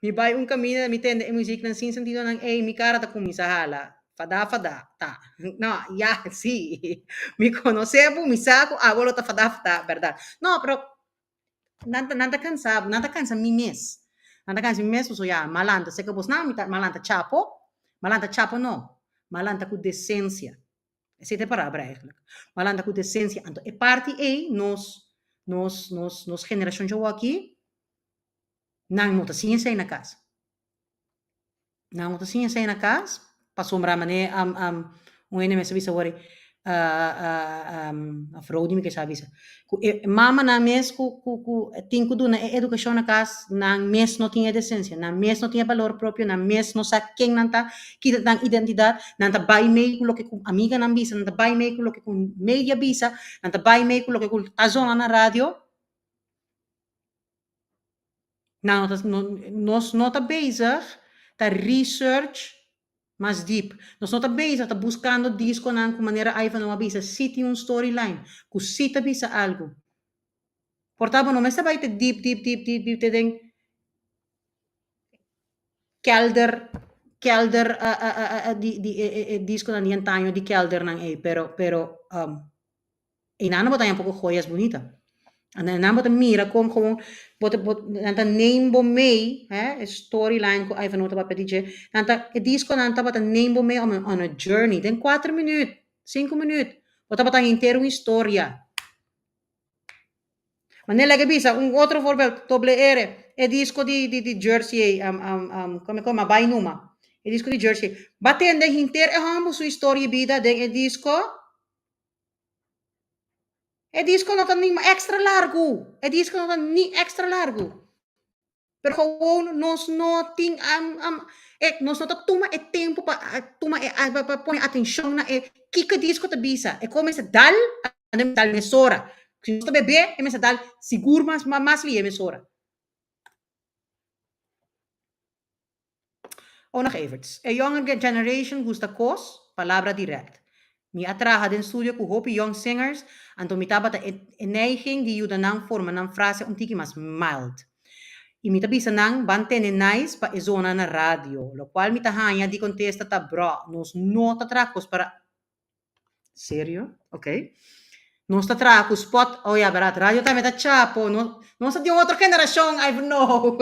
Mi bai un kaminda, mi tende e musiknan sin sentidonan ei, mi kara ta kuminsá hala. Fadá fadá ta. No, ya, sí. Mi konosé bo, mi sa ku abo lo ta fadá fadá, bèrdat. No, pero nan ta nan ta kansa bo, nan ta kansa mi mes. Nan ta kansa mi mes pasobra ya, malanta seka bos nan, mi ta malanta chapo, malanta chapo no, malanta ku desensia. Esei ta e palabra eigenlijk. Malanta ku desensia. Anto e parti ei nos nos nos nos generashon djawo aki nan no ta siña esei na kas. Nan no ta siña esei na kas pasobra manera un hende mester bisa wor of Rody mi ke sa bisa ku e mamanan mes ku ku ku tin ku duna e edukashon na kas nan mes no tin e desensia nan mes no tin e balor propio nan mes no sa ken nan ta ki ta nan identidat nan ta bai mei ku loke ku amiganan bisa nan ta bai mei ku loke ku media bisa nan ta bai mei ku loke ku ta zona na radio. Nan no ta, nos no ta bezig ta research mas diep. Nos no ta bezig ta buscando disconan cu manera Ivanhoe a bisa si tin un storyline, cu si ta bisa algo. Por ta bo no mester bay te diep, diep, diep, diep, diep te den kelder, kelder di di e disconan di antaño di keldernan ey, pero, pero Einan bo ta haña poko joyas bunita. Einan bo ta mira kon gewoon bo ta bo nan ta neem bo mee, hè, e storyline ku Ivanhoe ta papia di dje, nan ta e diskonan tabata neem bo mee on on a journey den kuater minüt, sinku minüt, bo tabata haña henter un historia. Manera lege bisa, un otro voorbeeld, Doble R, e disko di di di Jersey ei, kome kome, Bai Numa, e disko di Jersey, bo a tende henter e hòmber su historia di bida den e disko? E disco no ta ni extra largu. E disco no ta ni extra largu. Pero gewoon nos no tin e nos no ta tuma e tempo pa tuma e pa pone atencion na e kiko e disco ta bisa. E kon mester dal, anto e mester dal mesora. Si nos ta bebe, e mester dal sigur mas mas lihe mesora. Ona Everts, E younger generation gusta kos, palabra direct. Mi a traha den studio ku hopi young singers, anto mi tabata e neiging di yuda nan forma nan frase un tiki mas mild. I mi ta bisa nan ban tene nice pa e zona na radio, lokual mi ta haña di kontesta ta bro, nos no ta traha kos para Serio? Ok. Nos ta traha ku spot, oh ya berdad, radio tambe ta chapo, no, nos ta di un otro generashon, I know.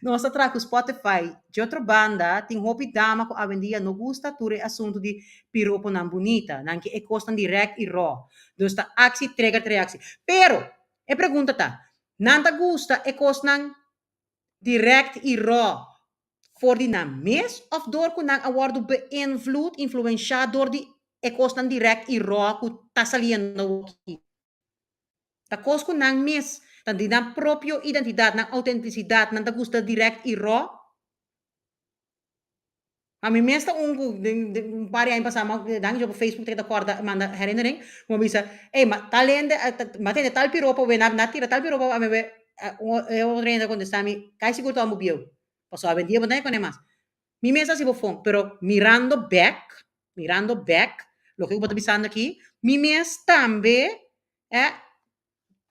Nos ta traha ku Spotify. Dje otro banda, tin hopi dama ku awendia no gusta tur e asuntu di piroponan bunita, nan ke e kosnan dirèkt i rò. Dus ta aksi trigger reaksi. Pero, e pregunta ta, nan ta gusta e kosnan dirèkt i rò for di nan mes of dor ku nan a wòrdu beïnvloed, influenshá, dor di e kosnan dirèkt i rò ku ta saliendo awoki. Ta kos ku nan mes ta di nan propio identidat, nan outentisidat, nan ta gusta dirèkt i rò. Ami mes ta un ku den un par di aña pasá dan yo pa Facebook ta kòrda manda herinnering ku mi a bisa, ey ma tal hende mi a tende tal piropo awe nan a tira tal piropo awe e otro hende a kontestá mi, kai sigur ta homber bieu. Pasobra awendia bo no ta koné mas. Mi mes a hasi bofon, pero mirando bek, mirando bek, loke ku bo ta bisando aki, mi mes tambe e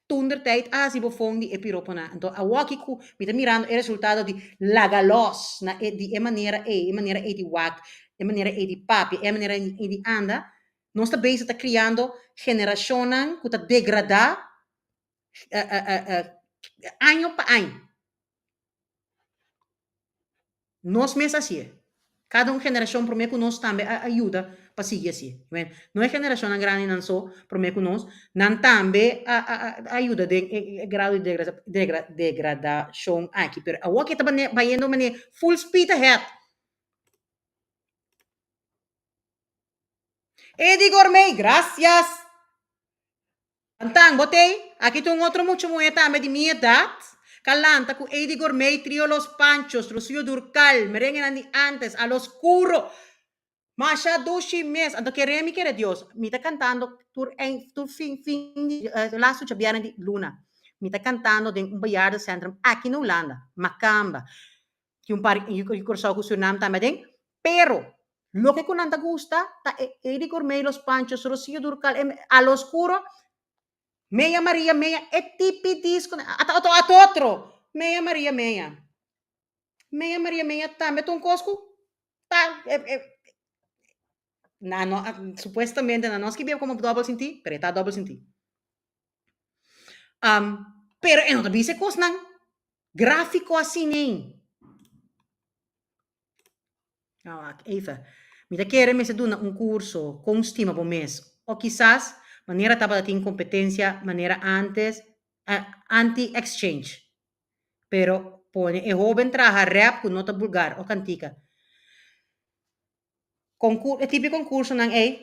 toentertijd a hasi bofon di e piroponan. Anto awoki ku mi ta mirando e resultado di laga los na e di e manera ei, e manera ei di wak, e manera ei di papia, e manera ei di anda, nos ta bezig ta kriando generashonnan ku ta degradá año pa año. Nos mes hasié. Kada un generashon promé ku nos tambe a yuda pa sigui hasié. No e generashonnan grandinan so promé ku nos, nan tambe a yuda den e grado di degradashon aki. Pero awor ke ta bayendo manera full speed ahead. Eddie Gourmet, gracias! Antan, bo t'ei? Aki ta un otro mucha muhé tambe di mi edat, k'a lanta ku Eddie Gourmet, Trio Los Panchos, Rocío Durcal, merenguenan di antes, A Los Curo. Masha dushi mes. Anto kere mi kere Dios, mi ta kantando tur ein, tur fin, fin di, lastu djabièrnè di luna, mi ta kantando den un bejaardencentrum aki na Hulanda, Makamba. Tin un par di Kòrsou ku Surinam tambe aden. Pero, loke ku nan ta gusta ta e Eddie Gourmet, Los Panchos, Rocío Durcal, e A Lo Oscuro, Meya Maria Meya, e tipi disco, ata otro, ata otro, Meya Maria Meya. Meya Maria Meya tambe ta un kos ku ta e e nan no a supuestamente nan no a skibié komo dòbel sintí, pero e ta dòbel sintí. Pero e no ta bisa e kosnan gráfiko asin'ei. Nou, wak even. Mi ta kere mester duna un kurso kon stima bo mes. O kisas manera tabata tin kompetensia manera antes, anti-exchange. Pero pone e hoben traha rap ku no ta bulgar o kantika. Konkur, e tipo di konkursonan ei,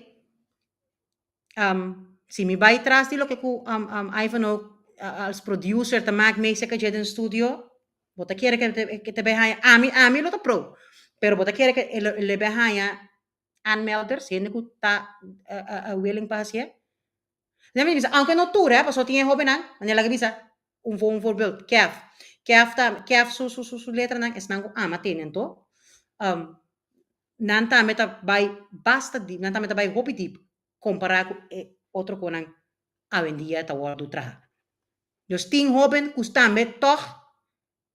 si mi bai tras di loke ku Ivanhoe als producer ta mak mee seka dje den studio, bo ta kere ke ta bai haña, ami ami lo ta pro, pero bo ta kere ke e lo e bai haña aanmelders, hende ku ta willing pa hasié? Mi bisa, aunke no tur, pasobra tin e hobennan, manera laga bisa un un voorbeeld, Kev, Kev ta Kev su su su letranan esnan ku ama tene anto, Nan tambe ta bai basta dip, nan tambe ta bai hopi dip kompará ku e otro konan awendia ta wòrdu traha. Dus tin hóben ku tambe tòg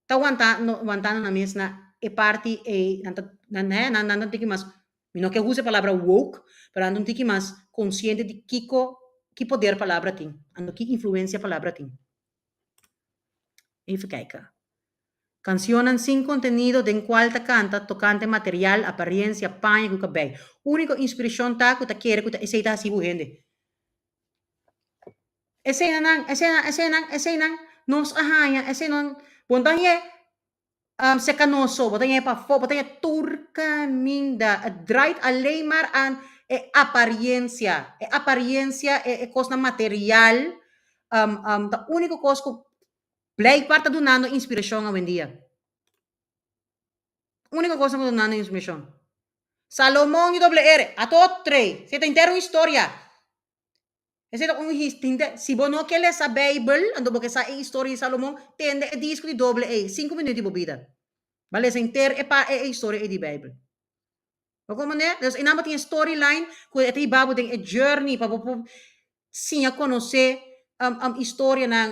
ta wanta wantando nan mes na e parti ei, nan ta nan he nan ta un tiki mas, mi no ke usa e palabra woke, pero nan ta un tiki mas konsiente di kiko, ki poder palabra tin, anto ki influensia palabra tin. Even kijken. Cancionnan sin contenido den cual ta canta tocante material, apariencia, paña cu cabey. Unico inspiracion ta cu ta kere cu ta esey ta haci bo hende. Eseynan, eseynan, eseynan, eseynan nos a haña, eseynan bo no ta hañ'e seca nos so, bo ta hañ'e pafó, bo ta hañ'e tur caminda. Het draait alleen maar aan e apariencia, e apariencia, e cosnan material ta unico cos cu blijkbaar ta dunando inspiracion awendia. Unico cosnan cu ta dunando inspiracion. Salomon di doble R, a tot trei, esey ta henter un historia. Esei ta un histinte. Si bo no ke lesa Beibel, anto bo ke sa e historia di Salomon, tende e disco di doble ei, sinku minuut di bo bida. Bo a lesa henter e pa e historia ei di Beibel. Bo komprende? Dus einan bo tin e storyline ku e ta hiba bo den e journey pa bo por siña konosé historianan,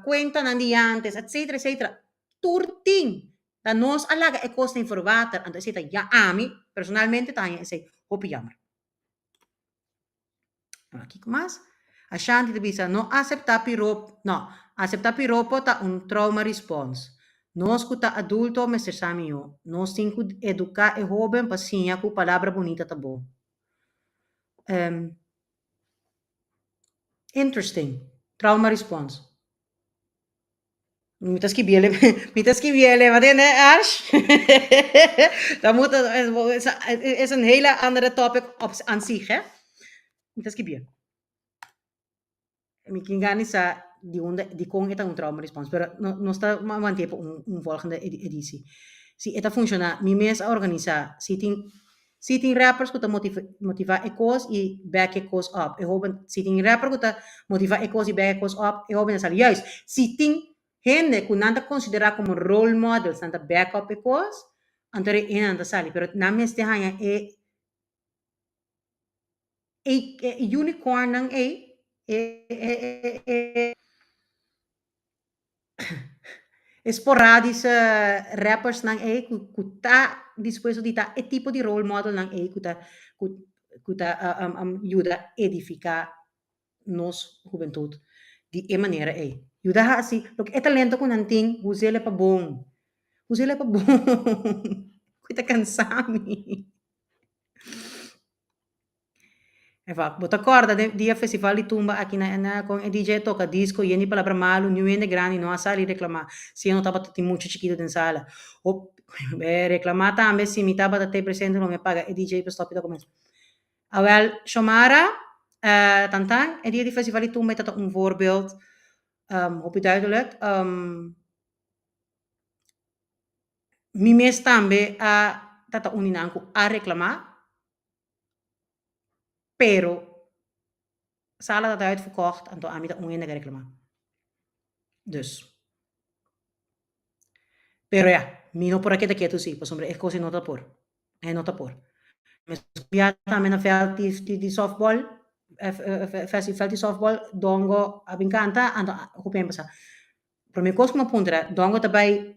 kuentanan di antes, etcetera, etcetera. Tur tin. Ta nos a laga e kosnan verwater, anto esei ta ya ami personalmente ta haña esei hopi jammer. Kiko mas? Ashanti ta bisa, no aseptá piropo, no, aseptá piropo ta un trauma response. Nos ku ta adulto mester sa mihó. Nos tin ku eduká e hóben pa siña ku palabra bunita ta bon. Interesting. Trauma response. Mi ta skibiele, mi ta skibiele, wat in Ash? Dat moet, is een hele andere topic op an zich, hè? Mi ta skibié. Mi kin gani sa di unda, di kon e ta un trauma response, pero no, nos ta mantié pa un, un volgende editie. Si e ta funshoná, mi mes a organisá, si tin Si tin rappers ku ta motivá e kos i back e kos op, e hoben, si tin rapper ku ta motivá e kos i back e kos op, e hoben ta sali. Juist, si tin hende ku nan ta konsiderá komo role models, nan ta back up e kos, anto e hendenan ta sali. Pero nan mester haña e e unicornnan ei, e e E sporadische rappersnan ei ku ku ta dispuesto di ta e tipo di role modelnan ei ku ta ku ku ta yuda edifiká nos hubentut di e manera ei. Yuda hasi loke e talento ku nan tin, us'el pa bon. Us'el pa bon. Ku ta kansa mi. Eva, bo ta kòrda den dia festival di tumba aki na na kon e DJ a toka disko yen di palabra malu, niun hende grandi no a sali reklamá si e no tabata tin mucha chikitu den sala. Hop, e reklamá tambe si mi tabata te presente lo mi a paga e DJ pa stòp di toka mes. Awèl, Shomara, Tantan, e dia di festival di tumba e ta ta un voorbeeld hopi duidelijk. Mi mes tambe a ta ta un di nan ku a reklamá. Pero sala ta ta uitverkocht anto ami ta un hende ke reklamá. Dus. Pero ya, mi no por a keda ketu si, pasobra e kos ei no ta por. E no ta por. Mi a tambe na vèlt di di sòftbòl, vèlt di sòftbòl, Dongo a bin kanta, anto hopi hende pasa. Prome kos ku mi a puntra, Dongo ta bai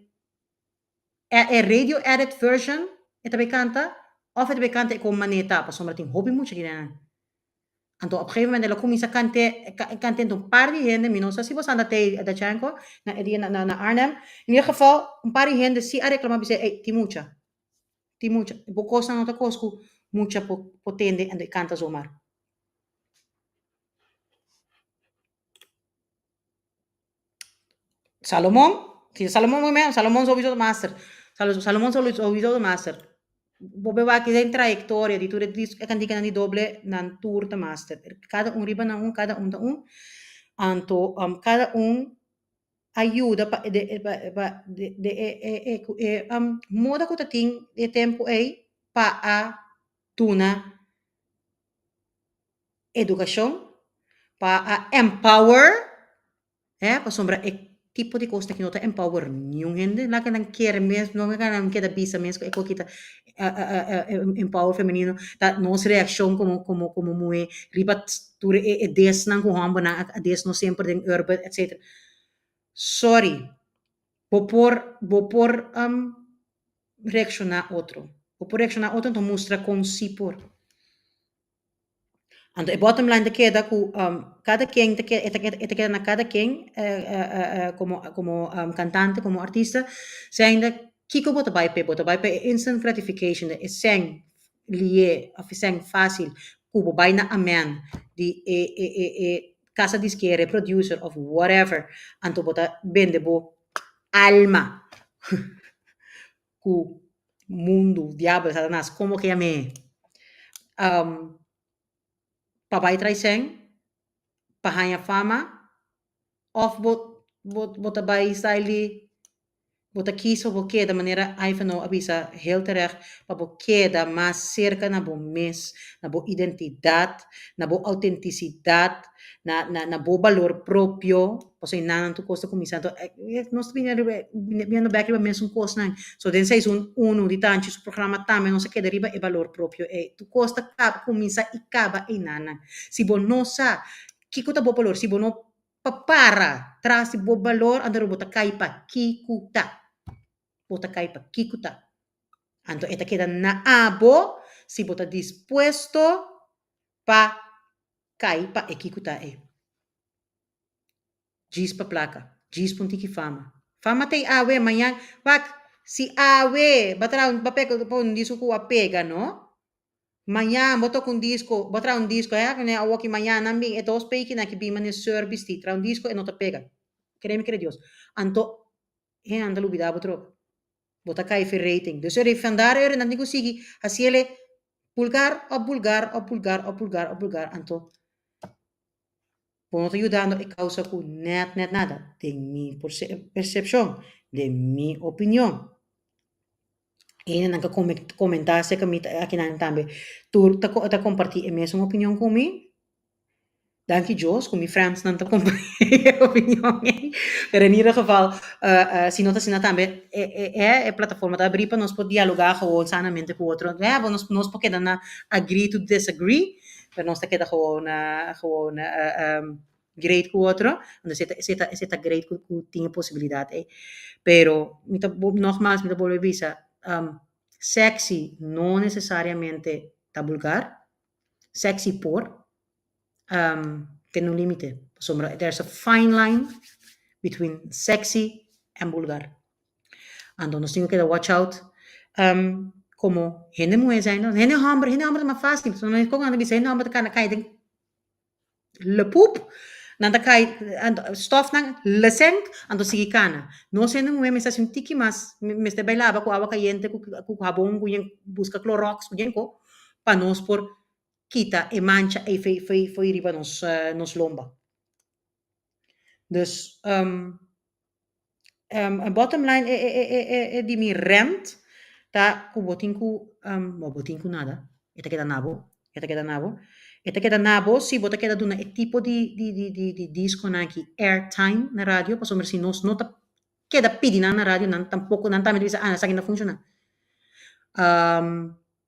E radio edit version e ta bay canta of e ta bay canta e con manera ta pasobra tin hopi mucha di nan. Anto op gegeven moment el a cuminsa cante cante ento un par di hende mi no sa si bo anda tey Dachenko na e dia na na Arnhem in ieder geval un par di hende si a reclama bisa ey tin mucha tin mucha bo cosnan no ta cos cu mucha por por tende anto e canta zomaar. Salomon, si Salomon muy meo, Salomon sowieso ta master. Salomon sowieso ta master. Bo be wak den trayectoria di tur e dis e kantikanan di doble, nan tur ta master. Kada un riba nan un, kada un ta un. Anto kada un a yuda pa de pa pa de de e e e ku e moda ku ta tin e tempu ei pa a duna edukashon, pa a empower, hè, pasobra e tipo di kos aki no ta empower niun hende, laga nan kere mes, no laga nan keda bisa mes ku e koki ta empower femenino, ta nos reakshon komo komo komo muhé riba tur e e desnan ku hòmbernan a des nos semper den urban etcetera. Sorry, bo por bo por reakshoná otro, bo por reakshoná otro anto mustra kon si por. Anto e bottom line ta keda ku kada ken ta e ta e ta keda na kada ken komo komo kantante komo artista zijnde kiko bo ta bai p'e bo ta bai pa e instant gratification e sèn lié òf e sèn fásil ku bo bai na amen di e e e e kasa diskera e producer òf whatever anto bo ta bende bo alma ku mundu, diabel, satanas, komo ke yam'é. Pa bai traisen, pa haña fama, òf bo bo bo ta bai style di bo ta kis pa bo keda manera Ivanhoe a bisa heel terecht pa bo keda mas serka na bo mes, na bo identidat, na bo outentisidat, na na na bo balor propio, pasobra ei nan tur kos ta kuminsá anto nos ta bini ariba biniendo bèk riba mesun kosnan. So den seizoen uno di Tanchi su programa tambe nos a keda riba e balor propio ei. Tur kos ta kaba kuminsá i kaba einan. Si bo no sa kiko ta bo balor, si bo no pa para tras di bo balor anto bo ta kai pa kiko ta. Bo ta kai pa kiko ta. Anto e ta keda na abo si bo ta dispuesto pa kai pa e kiko ta ei. Djis pa plaka, djis pa un tiki fama. Fama ta ei awe, mañan, wak, si awe bo traha un, bo pega pa un disco ku a pega no, mañan bo toka un disco, bo traha un disco, eh, awoki mañan nan bin e dos peikinan ki bin manera service ti, traha un disco e no ta pega. Kere mi kere Dios. Anto hende nan ta lubida bo troka. Bo ta kai fe rating. Dus eri vandaar eri nan tin ku sigui hasiele pulgar op pulgar op pulgar op pulgar op pulgar anto bo no ta yudando e causa ku net net nada den mi percepcion, den mi opinion. Hende nan ka comenta acerca mi akinan tambe tur ta comparti e mesun opinion ku mi. Danki Dios ku mi friends nan ta kompartí e opinion ei. Pero en ieder geval, si no ta asina tambe e e e plataforma ta abrí pa nos por dialogá gewoon sanamente ku otro. Ya bo nos nos por keda na agree to disagree, pero nos ta keda gewoon gewoon great ku otro. Anto esei ta esei ta esei ta great ku ku tin e posibilidat ei. Pero mi ta nogmaals mi ta bolbe bisa, sexy no nesesariamente ta bulgar. Sexy por tene un limite, pasobra there's a fine line between sexy en bulgar. Anto nos tin ku keda watch out komo hende muhé zijn, hende hòmber, hende hòmber ta mas fásil, pasobra nan kon nan ta bisa hende hòmber ta kana kai den lepoep, nan ta kai stòfnan lesenk, anto sigui kana. Nos hende muhé mester hasi un tiki mas, mester bai laba ku awa kayente, ku habon, ku buska kloròks, ku yenko. pa nos por kita e mancha ei fo'i fo'i fo'i riba nos nos lomba. Dus bottom line e e e e e di mi rent ta ku bo tin ku bo bo tin ku nada e ta keda na bo e ta keda na bo e ta keda na bo si bo ta keda duna e tipo di di di di di diskonan aki airtime na radio pasobra si nos no ta keda pidi nan na radio nan tampoko nan tambe ta bisa ah esaki no ta funshoná.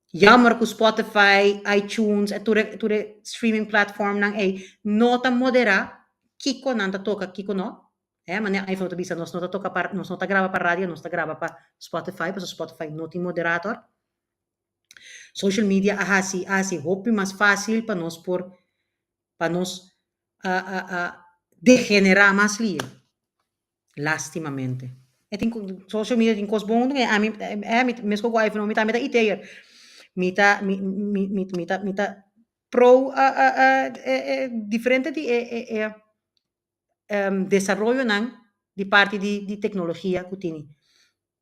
Jammer ku Spotify, iTunes e tur e tur e streaming platformnan ei no ta moderá kiko nan ta toka kiko no. E manera iPhone ta bisa nos no ta toka pa nos no ta graba pa radio nos ta graba pa Spotify pasobra Spotify no tin moderator. Social media a hasi a hasi hopi mas fásil pa nos por pa nos a a a degenerá mas lihe. Lastimamente. E tin social media tin kos bon tambe. Ami e mi meskos ku iPhone mi tambe ta iteer. Mi ta mi mi mi mi ta mi ta pro e diferente di e e e desaroyonan di parti di di teknologia ku tini.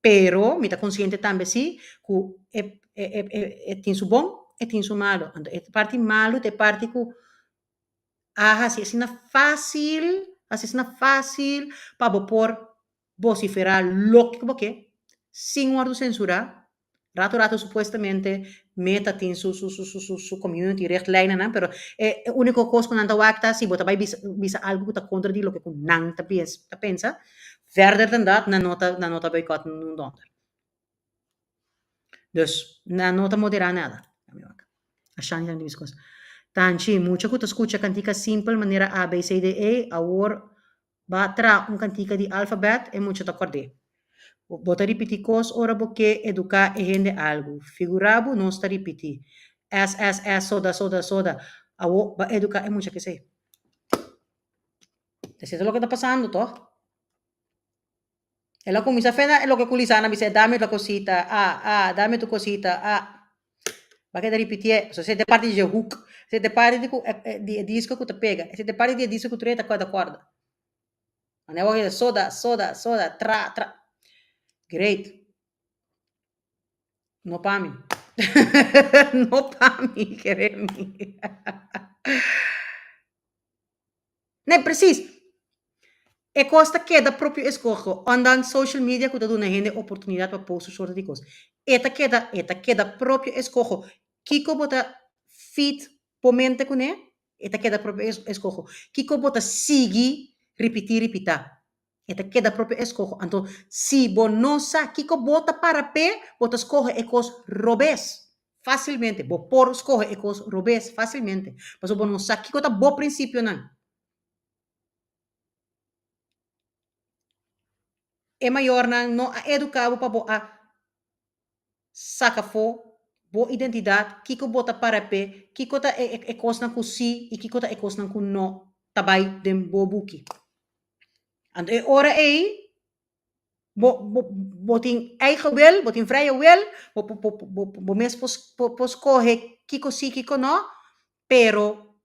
Pero mi ta konsiente tambe si ku e e e e tin su bon e tin su malo. Anto e parti malo ta e parti ku a hasi asina fásil, hasi asina fásil pa bo por bosiferá loke ku bo ke sin wòrdu sensurá. Rato rato supuestamente Meta tin su su su su su community richtlijnennan, pero e e úniko kos ku nan ta wak ta si bo ta bai bisa bisa algu ku ta kontra di loke ku nan ta ta pensa. Verder dan dat nan no ta nan no ta boikòt nun dònder. Dus nan no ta moderá nada. Tanchi, mucha ku ta skucha kantika simpel manera A, B, C, D, E, awor ba traha un kantika di alfabèt, e mucha ta kòrd'é. Bo ta ripití kos ora bo ke eduká e hende algu. Figurá bo nos ta ripití, S, S, S, soda, soda, soda. Awor ba eduká e mucha kesei. Esei ta loke ta pasando, tòg? El a kuminsá fena e loke ku Lisana a bis'é, Dame la kosita, ah, ah, dame tu kosita, ah. Bo a keda ripitié, pasobra esei ta e parti di dje hook, esei ta e parti di ku di e disko ku ta pega, esei ta e parti di e disko ku tur hende ta kòrda kòrda. Manera bo a keda soda, soda, soda, tra, tra. Great. No pa mi. No pa mi, kere mi. Nee, precies. E kos ta keda propio eskoho. Ondanks social media ku ta duna hende oportunidat pa post tur sorto di kos. E ta keda, e ta keda propio eskoho. Kiko bo ta feed bo mente kuné, e ta keda propio eskoho. Kiko bo ta sigui ripití ripitá, e ta keda propio eskoho. Anto si bo no sa kiko bo ta para p'e, bo ta skohe e kos robes fásilmente. Bo por skohe e kos robes fásilmente, pasobra bo no sa kiko ta bo prinsipionan. E mayornan no a eduká bo pa bo a saka afó bo identidat, kiko bo ta para p'e, kiko ta e kosnan ku sí i kiko ta e kosnan ku no ta bai den bo buki. Anto e ora ei bo bo bo tin eigen wil, bo tin vrije wil, bo bo bo bo mes por por skohe kiko sí kiko no, pero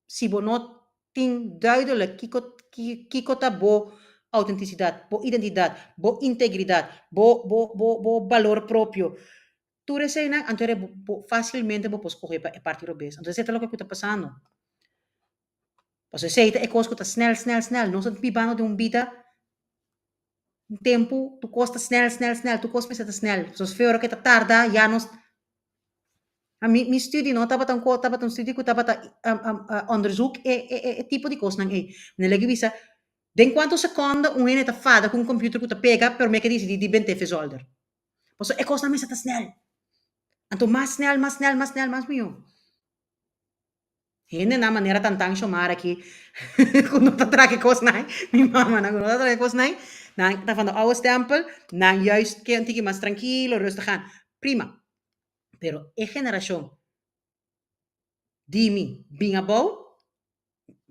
si bo no tin duidelijk kiko kiko ta bo autentisidat, bo identidat, bo integridat, bo bo bo bo balor propio, tur eseinan anto ere bo fásilmente bo por skohe pa e parti robes. Anto esei ta loke ku ta pasando. Pasobra esei ta e kos ku ta snèl snèl snèl. Nos ta bibando den un bida, un tempu tur kos ta snèl snèl snèl, tur kos mester ta snèl. Pasobra fe ora ke ta tarda ya nos Mi mi studie no tabata un ko tabata un studie ku tabata onderzoek e e e tipo di kosnan ei. Mi legi bisa den kuantu sekonde un hende ta fada ku un computer ku ta pega promé ke disidí di bent'é fezolder. Pasobra e kosnan mester ta snèl. Anto mas snèl mas snèl mas snèl mas mihó. Hendenan manera Tantan Shomar aki ku no ta traha e kosnan, mi mamanan ku no ta traha e kosnan, nan ta van de oude stempel, nan juist ke un tiki mas trankilo, rustig aan. Prima. Pero e generashon di mi bin abou,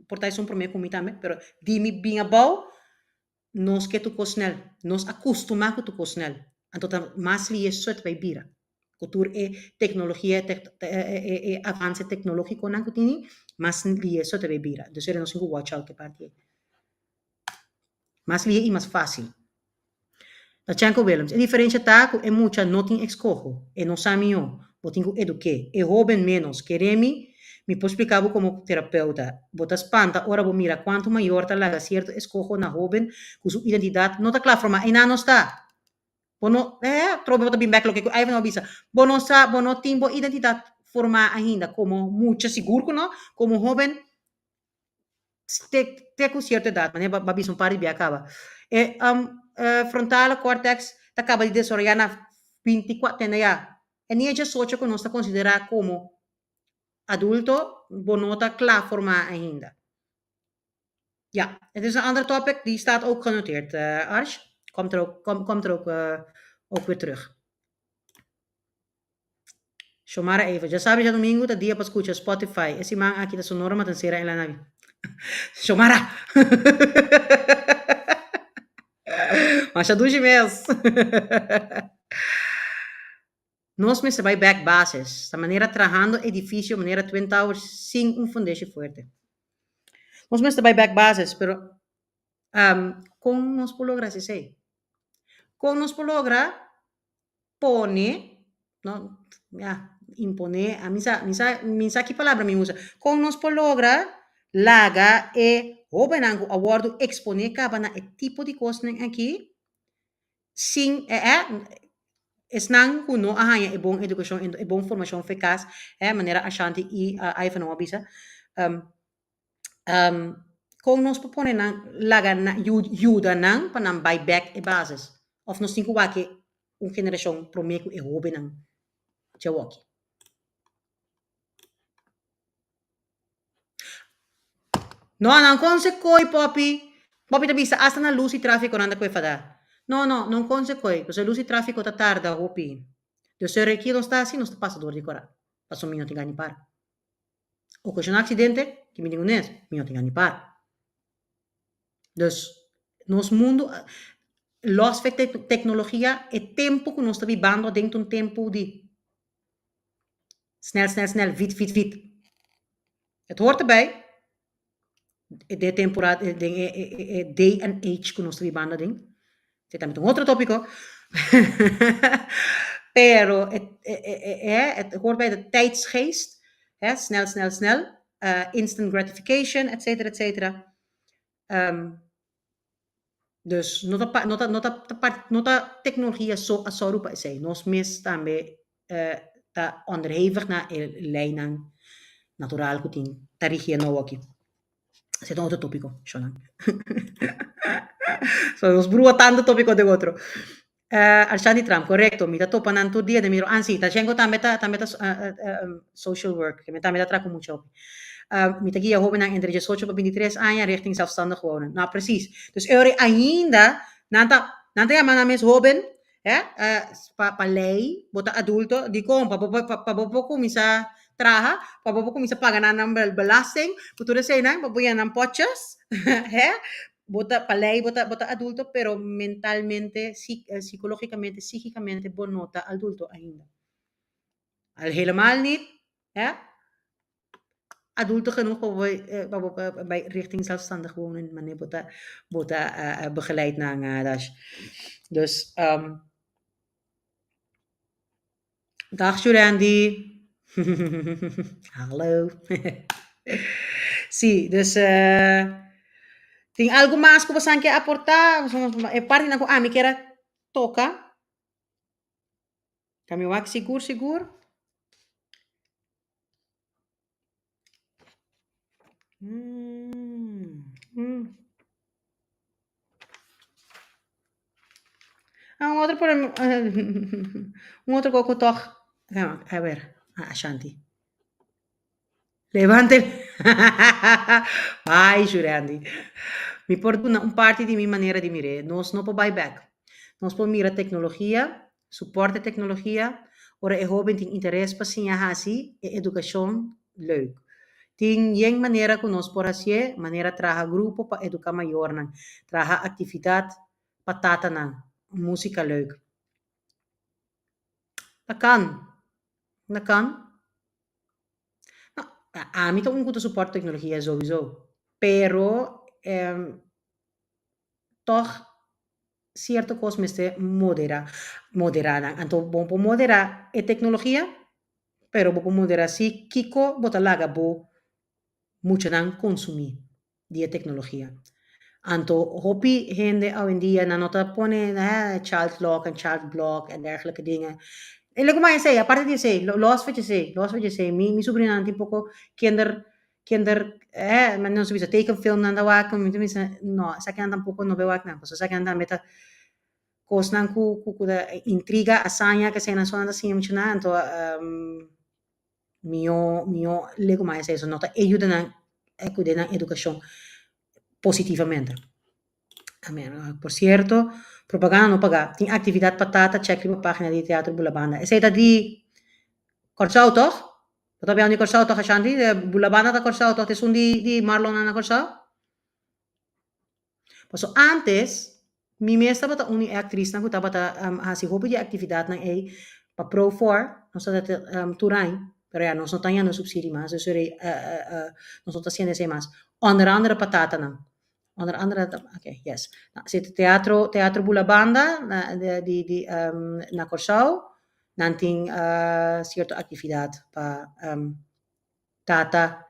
por ta esun promé ku mi tambe, pero di mi bin abou, nos ke tur kos snèl, nos a kustumá ku tur kos snèl. Anto ta mas lihe sot bai bira. Ku tur e teknologia, e avanse teknológikonan ku tini, mas lihe sot bai bira. Dus nos tin ku watch out e parti ei. Mas lihe i mas fásil. Tachanko Willems, E diferensha ta ku e mucha no tin ekskoho, e no sa mihó, bo tin ku eduk'é. E hóben ménos. Kere mi, mi por splika bo komo terapeuta. Bo ta spanta ora bo mira kuantu mayor ta laga sierto eskoho na hóben ku su identidat no ta kla formá. Einan no sta. Bo no, eh, trobe bo ta bin bèk loke ku Ivan a bisa. Bo no sa, bo no tin bo identidat formá ainda komo mucha, sigur ku no, komo hóben te te ku sierto edat, manera bo a bisa un par di bia kaba. E frontale cortex ta kaba di desaroyá na binti kuater, tende ya. E niña diesocho ku nos ta konsiderá komo adulto, bo no ta kla formá ainda. Ja, het is een ander topic, die staat ook genoteerd, Arsh. Komt er ook, komt, komt er ook, ook weer terug. Shomara Eva, djasabra i djadumingu ta dia pa skucha Spotify. E siman aki ta Sonora Matancera en la Navi. Shomara! Masha dushi mes! Nos mester bai bek bases. Ta manera trahando edifisio manera Twin Towers sin un fundeshi fuerte. Nos mester bai bek bases, pero kon nos por logra hasi esei? Kon nos por logra pone, no, ya, imponé, a mi sa, mi sa, mi sa ki palabra mi usa. Kon nos por logra laga e hóbennan ku a wòrdu eksponé kaba na e tipo di kosnan aki sin e e esnan ku no a haña e bon edukashon, e bon formashon for e kas, e manera Ashanti i Ivanhoe a bisa, Kon nos por pone nan laga nan yuda nan pa nan bai bek e basis? Of nos tin ku wak e un generashon promé ku e hóbennan djawoki? No, nan konse koi Poppy. Poppy ta bisa asta na lus di tráfiko nan ta kue fadá. No, no, non konse koi, pasobra lus di tráfiko ta tarda hopi. Dus ora ki nos ta hasi nos ta pasa dor di kora, pasobra mi no tin gana di para. Okashon aksidente, ki mi tin ku nes, mi no tin gana di para. Dus, nos mundu, lòs fe teknologia, e tempu ku nos ta bibando aden ta un tempu di snèl, snèl, snèl, vit, vit, vit. Het hoort erbij, den e temporada, den e day and age ku nos ta bibando aden. Esei tambe ta un otro tópiko. Pero het, het hoort bij de tijdsgeest. Hè? Snel, snel, snel. Instant gratification, et cetera, et cetera. Dus no ta, no ta, no ta, no ta tecnologia so a sòru pa esei. Nos mes tambe ta onderhevig na e leinan natural ku tin ta rigiendo awoki. Esei ta un otro tópiko, shonnan. So nos brua tantu tópiko den otro. Arshandi Trump, korekto, mi ta topa nan tur dia den mi ah si, Tashenko tambe ta tambe ta social work, mi tambe ta traha ku mucha hopi. Mi ta guia hobennan entre diesocho pa bintitres aña richting zelfstandig wonen. No, precies. Dus e ora ainda nan ta nan ta yama nan mes hoben, hè, pa pa lei, bo ta adulto, dikon? Pa bo pa bo por kuminsá traha, pa bo por kuminsá paga nan nan belasting, ku tur eseinan, pa bo yena nan potjes, hè, Bo ta, pa lei bo ta, bo ta adulto, pero mentalmente, psicologicamente, psichicamente bo no ta adulto ainda. Al helemaal niet, hè? Adulto genoeg pa bo, pa bo bai richting zelfstandig wonen, manera bo ta, bo ta begeleid nan dash. Dus, Dag Jurandy. Hallo. Sí, dus tin algo mas ku bosan ke aportá? E partinan ku ami kier a toka. Ta mi wak sigur sigur. Ah, un otro problema, un otro kos ku tòg, a ber, Ashanti. Levante, ay Shurandy, mi por duna un parti di mi manera di mir'é, nos no por bai bèk, nos por mira teknologia, Suporte tecnologia, ora e hoben tin interes pa siña haci e educacion leuk. Tin yen manera cu nos por hacié, manera traha grupo pa educa mayornan, traha actividad pa tatanan, musica leuk. Ta kan, ta kan. No, ami ta un cu ta suport tecnologia sowieso, pero tog cierto cos mester modera, modera nan. Anto bo por modera e tecnologia, pero bo por modera si kico bo ta laga bo muchanan consumi di e tecnologia. Anto hopi hende awendia nan no ta pone child lock en child block en dergelijke dingen. En loke mas esey, aparte di esey, los van esey, los van esey, mi mi sobrinonan tin poco kinder kinder eh manera nos ta bisa tekenfilmnan ta wak mi ta bisa no esakinan tampoco no bay wak nan pasobra esakinan tambe ta kosnan ku ku ta intriga hazaña kesenan so nan ta siña mucha nan anto mihó mihó leko mas esei so no ta e yuda nan ku den nan edukashon positivamente. Por cierto propaganda no paga tin actividad pa tata check riba pagina di teatro Bulabanda esei ta di Kòrsou tòg? Bo ta biaha di Kòrsou tòg Ashanti? Bulabanda ta Kòrsou tòg? Ta esun di di Marlonnan na Kòrsou? Paso ántes mi mes tabata un di e aktrisnan ku tabata hasi hopi di e aktividatnan ei pa Pro For, nos tabata tur aña, pero ya nos no ta hañando supsidio mas, dus nos no ta hasiendo esei mas. Onder andere pa tatanan, onder andere, oke, yes. Teatro Teatro Bulabanda na di di na Kòrsou Nan tin cierto actividad pa tata,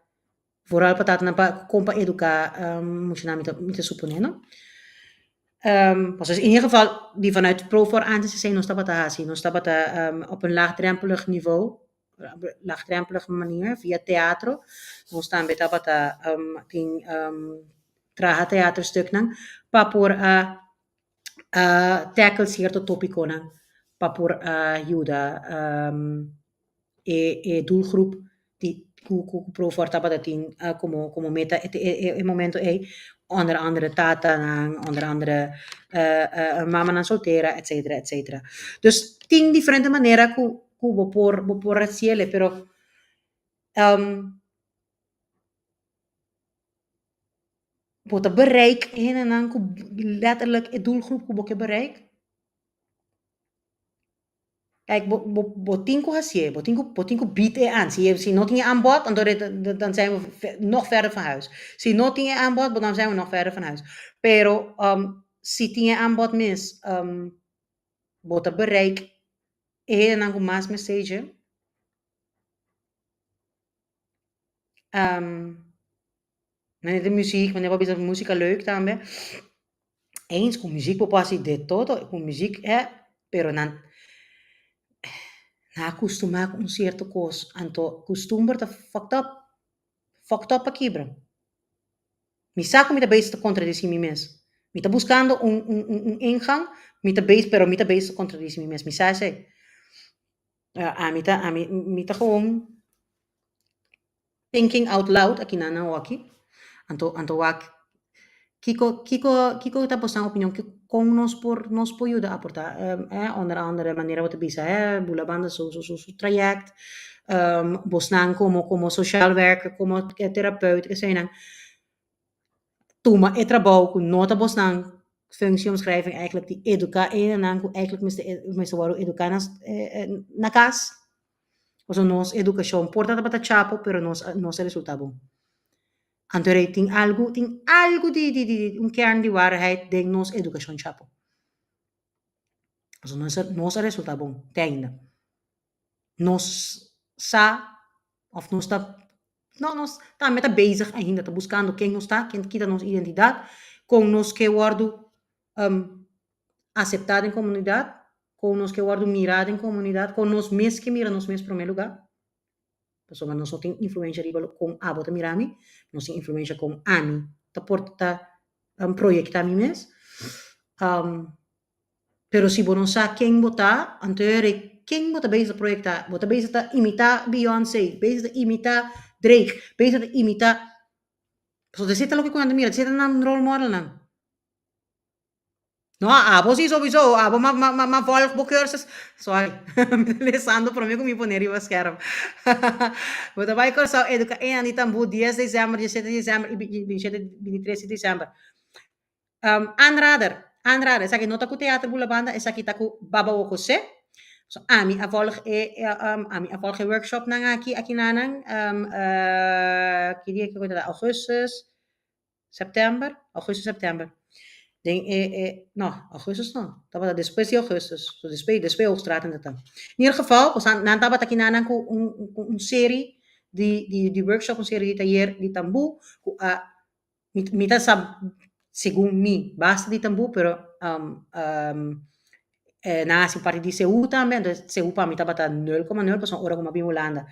vooral pa tatanan pa con pa educa muchanan mi ta mi ta supone no. Pasobra in ieder geval di vanuit Profor antes esey nos tabata haci, nos tabata op een laagdrempelig niveau, laagdrempelige manier via teatro, nos tambe tabata tin traha theaterstuknan pa por a a tackle cierto topiconan pa por a yuda e e doelgroep di cu cu Profor tabata tin como como meta e e momento ey, onder andere tatanan, onder andere mamanan soltera etcetera etcetera. Dus tin diferente manera cu cu bo por bo por haciele pero Bo ta bereik e hendenan ku letterlijk e doelgroep ku bo ke bereik? Kijk, bo bo bo tin ku hasié, bo tin ku bo tin ku bied e aan. Si si no tin e aanbod, anto dan zijn we nog verder van huis. Si no tin e aanbod, dan zijn we nog verder van huis. Pero si tin e aanbod mes, bo ta bereik. E hendenan ku mas mester dje Manera di muziek, manera bo a bisa músika leuk tambe. Eens ku muziek bo por hasi de todo, ku muziek e, pero nan nan a kustumá ku un sierto kos, anto kustumber ta fucked up, fucked up pa kibra. Mi sa ku mi ta bezig ta kontradisí mi mes. Mi ta buskando un un un ingang, mi ta bezig, pero mi ta bezig ta kontradisí mi mes, mi sa esei. Ami ta ami mi ta gewoon thinking out loud aki nan nan wòki, anto anto wak kiko kiko kiko ta boso opinion kon nos por nos por yuda aportá onder andere manera bo ta bisa bula banda su su su trayèkt bosnan komo komo sociaal werker komo terapeut eseinan tuma e trabou ku no ta bosnan functieomschrijving eigenlijk di eduká e hendenan ku eigenlijk mester mester wòrdu eduká na na kas. Pasobra nos edukashon por ta tabata chapo pero nos a nos a resultá bon. Anto rei tin algu tin algu di di di un kern di waarheid den nos edukashon chapo. Pasobra nos a nos a resultá bon te ainda. Nos sa òf nos ta no nos tambe ta bezig ainda ta buskando ken nos ta ken kita nos identidat kon nos ke wòrdu aseptá den komunidat, kon nos ke wòrdu mirá den komunidat, kon nos mes ke mira nos mes promé lugá, pasobra nos no tin influensha riba kon abo ta mira mi, nos tin influensha kon ami ta por ta proyektá mi mes. Pero si bo no sa ken bo ta, anto e ora ei ken bo ta bezig ta proyektá? Bo ta bezig ta imitá Beyoncé, bezig ta imitá Drake, bezig ta imitá, pasobra esei ta loke ku nan ta mira, esei ta nan role modelnan. No, abo si sowieso, abo ma ma ma volg bo cursus. Sorry, mi ta lesando prome ku mi pone riba scherm. Bo ta bai Kòrsou eduka e nan di tambú dies desèmber, diesshete desèmber i bintisshete, bintitres di desèmber. Aanrader, aanrader, esaki no ta ku Teater Bulabanda, esaki ta ku Baba Wokose. So ami a volg e ami a volg e workshopnan aki akinanan ki dia ku ta augustus. September, augustus, september. Den e, e, no, augustus no, tabata despues di augustus, so despues, despues Hoogstraten ta ta. In ieder geval, pues nan tabata kina nan ku un, ku un serie di, di, di workshop, un serie di tayer di tambú, ku a, mi, mi ta sa, segun mi, basta di tambú, pero nan a hasi un parti di seú tambe, entonces seú pa mi tabata nul koma nul, pasobra ora ku mi a bin Hulanda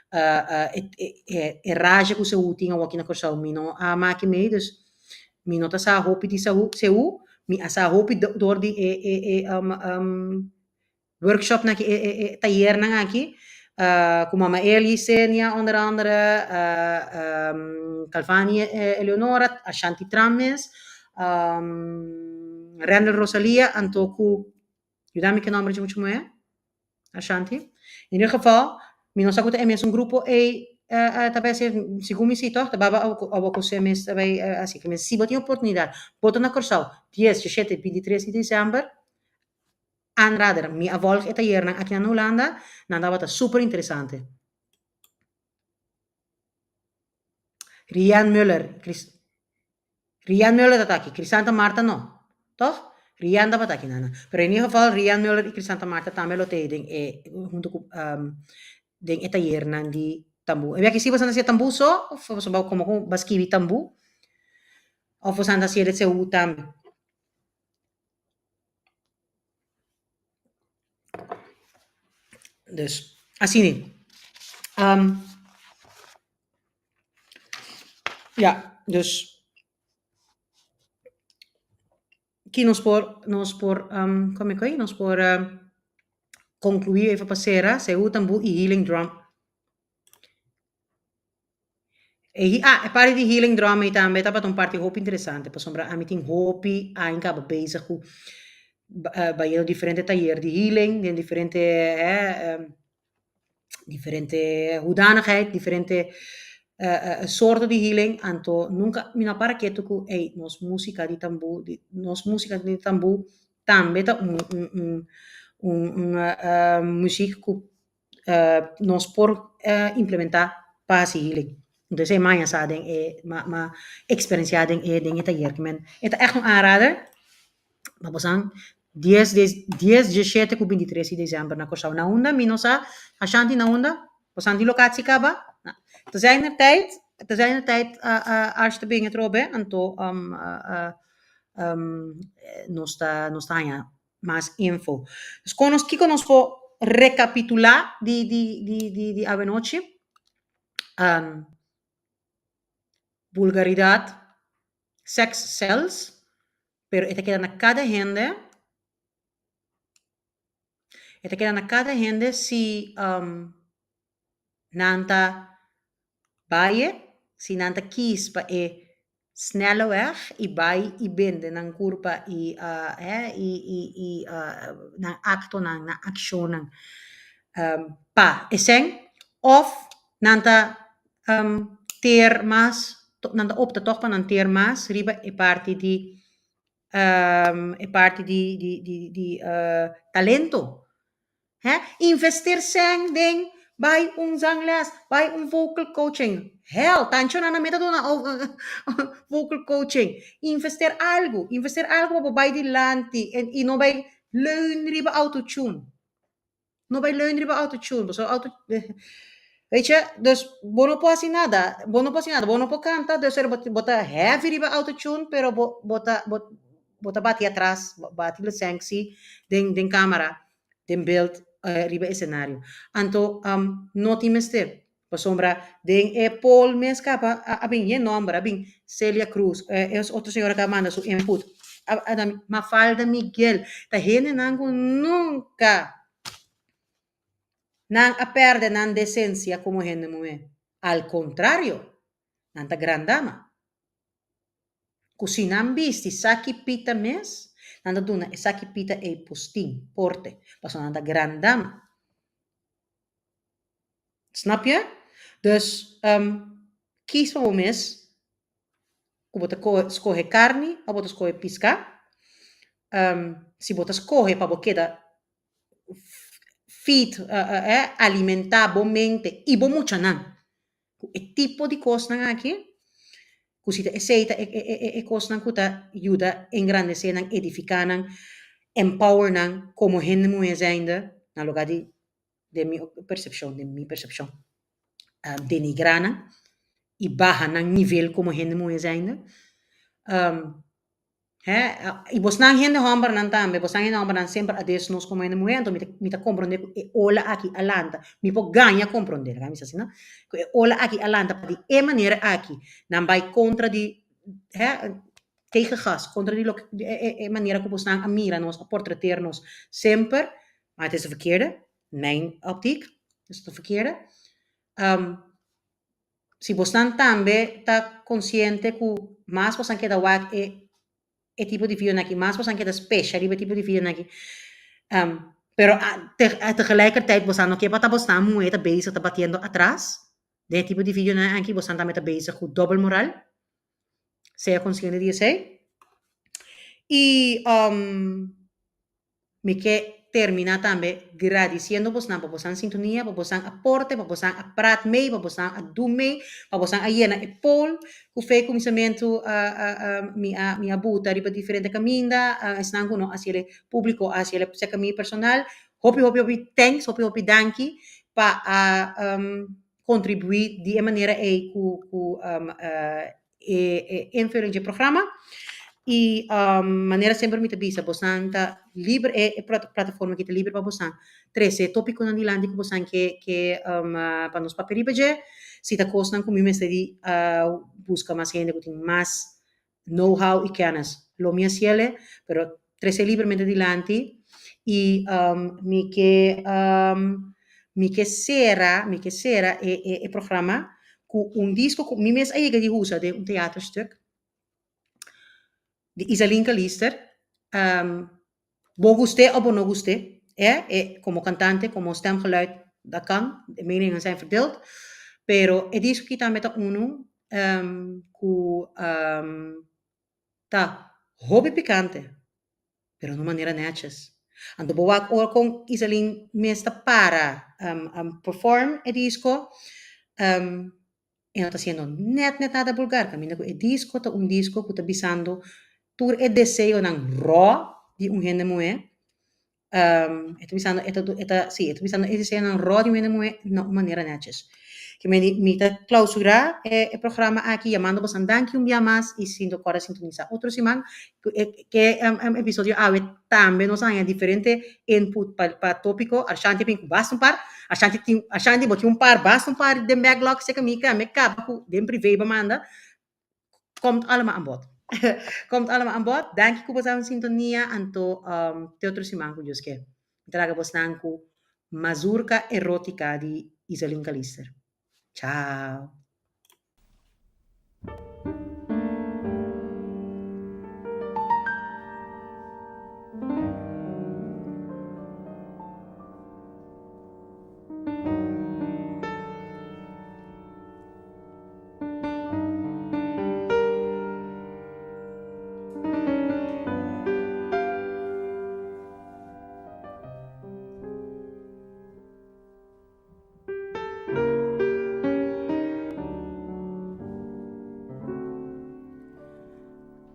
e rage ku seú tin awoki na Kòrsou mi no a maki mei, dus mi no ta sa hopi di seú, mi a sa hopi dor di e e e workshopnan aki, e e tayernan aki ku mama Eli, Senia onder andere, Calvani Eleonora, Ashanti Tram mes, Randall Rosalia, anto ku, yuda mi ku e nomber dje mucha muhé, Ashanti. In ieder geval, mi no sa ku ta e mesun grupo ei ta bai hasi, segun mi si tòg, ta baba awo ku se mes ta bai hasi. Si bo tin oportunidat, bo ta na Kòrsou, dies, diesshete, bintitres di desèmber, Aanrader, mi a volg e tayernan aki na Hulanda, nan tabata super interesante. Rian Muller, Rian Muller tabata aki, Crisanta Martha no, toch? Rian tabata aki nana. Pero in ieder geval Rian Muller y Crisanta Martha tambe lo t'ei den e hunto cu den e tayernan di tambu. E wiki si boso a haci tambu so of boso como cu bo a skibi tambu of boso a haci el CU tambe? Dus, asina. Ja, dus ki nos por, nos por, como e koe? Nos por conclui even pa cera, Seú Tambú y Healing Drum. E ah, e parti di healing drum ei tambe tabata un parti hopi interesante pasobra ami tin hopi aña kaba bezig ku bayendo diferente tayer di healing den diferente diferente hoedanigheid, diferente sorto di healing, anto nunka mi no a para ketu ku ey nos musika di tambu di nos musika di tambu tambe ta un un un un muzik ku nos por implementá pa hasi healing. Entonces e maña sa den e ma ma eksperensiá den e den e tayer. Kimen e ta ègt un aanrader pa bosan. Dies de dies djeshete ku bintitres di desèmber na Kòrsou. Na unda? Mi no sa. Ashanti na unda? Bo sa di lokatie kaba? Te zijner tijd, te zijner tijd Arch ta bin atrobe, anto nos ta nos ta haña mas info. Dus kon nos kiko nos por rekapitulá di di di di di awenochi? Bulgaridat, sex sells, pero e ta keda na kada hende, e ta keda na kada hende si nan ta bai e, si nan ta kies pa e snelle weg i bai i bende nan kurpa i i i i nan aktonan, nan akshonnan pa esei òf nan ta ter mas, nan ta opta tòg pa nan ter mas riba e parti di e parti di di di di talento. Hè, investeer sèn den bai un zangles, bai un vocal coaching. Hell, tancho nan a meta duna vocal coaching. Investeer algu, investeer algu pa bo bai dilanti i no bai leun riba autotune. No bai leun riba autotune, pasobra auto weet je, dus bo no por hasi nada, bo no por hasi nada, bo no por kanta, dus bo ta heavy riba autotune, pero bo bo ta bo ta bati atras, bati lesensi den den kamera, den beeld riba esenario. Anto no tin mester, pasobra den e poll mes kaba a bin yen nomber, a bin Celia Cruz, e otro señora ku a manda su input, Mafalda Miguel, ta hendenan ku nunka nan a pèrdè nan desensia komo hende muhé, al kontrario, nan ta gran dama. Ku si nan bisti saki pita mes, nan ta duna e saki pita ei postin, porte, pasobra nan ta gran dama. Snap je? Dus, kies pa bo mes ku bo ta skohe karni òf bo ta skohe piská. Si bo ta skohe pa bo keda feed, alimentá bo mente i bo muchanan ku e tipo di kosnan aki, ku si ta esei ta e kosnan ku ta yuda engrandesé nan, edifiká nan, empower nan komo hende muhé zijnde, na lugá di, den mi persepshon, den mi persepshon, denigrá nan i baha nan nivel komo hende muhé zijnde. Hè, i bosnan hende hòmbernan tambe, bosnan hende hòmbernan semper a des nos komo hende muhé, anto mi ta mi ta komprondé ku e ola aki a lanta, mi por gaña komprondé, laga mi bisa asina, ku e ola aki a lanta pa di e manera aki nan bai kontra di, hè, tegengas, kontra di loke e e e manera ku bosnan a mira nos, a portreteer nos semper, maar het is de verkeerde, mijn optiek, is de verkeerde. Si bosnan tambe ta konsiente ku mas bosan keda wak e e tipo di videonan aki, mas bosan keda spesha riba e tipo di videonan aki, pero tegelijkertijd bosan no ke pa ta bosnan muhé ta bezig ta batiendo atras den e tipo di videonan aki, bosan tambe ta bezig ku dobbel moral. Sea konsiente di esei. I Mi ke terminá tambe gradisiendo bosnan pa bosan sintonia, pa bosan aporte, pa bosan a prat mei, pa bosan a du mei, pa bosan a yena e poll ku fe kuminsamentu mi a mi a buta riba diferente kaminda, esnan ku no a hasiel públiko a hasiel serka mi personal. Hopi hopi hopi thanks, hopi hopi danki pa a kontribuí di e manera ei ku ku e e invulling dje programa y manera semper mi ta bisa bosnan ta liber e e plataforma aki ta liber pa bosnan trece topiconan dilanti cu bosnan ke ke pa nos papia riba dje si ta cosnan cu mi mester di busca mas hende cu tin mas know how y kennis lo mi haciele pero trece libermente dilanti y mi ke mi ke cera mi ke cera e e e programa cu un disco cu mi mes a yega di usa den un theaterstuk di Izaline Calister bo guste o bo no guste e e como cantante como stemgeluid dat kan de meningen zijn verdeeld pero e disco aki tambe ta uno cu Ta hopi pikante, pero na un manera nètjes. Anto bo wak ora kon Izaline mes ta para perform e disko, e no ta hasiendo nèt nèt nada bulgar, kaminda ku e disko ta un disko ku ta bisando tur e deseonan rò di. di un hende muhé. E ta bisando, e ta, e ta, sí, e ta bisando e deseonan rònt di un hende muhé na un manera nètjes. Ke mei mi ta klausurá e e programa aki yamando bosan danki un bia mas i sinto kòrda sintonisá otro siman ku e ke episodio awe tambe nos a haña diferente input pa pa tópiko. Arshanti a bin ku basta un par, Arshanti tin Arshanti bo tin un par basta un par den backlog seka mi mi kaba ku den privé bo manda. Komt allemaal aan bod. Komt allemaal aan bod. Danki ku bo ta sintonia anto te otro siman ku Dios ke. Mi ta laga bosnan ku Mazurka Erotica di Iselin Calister. Chao.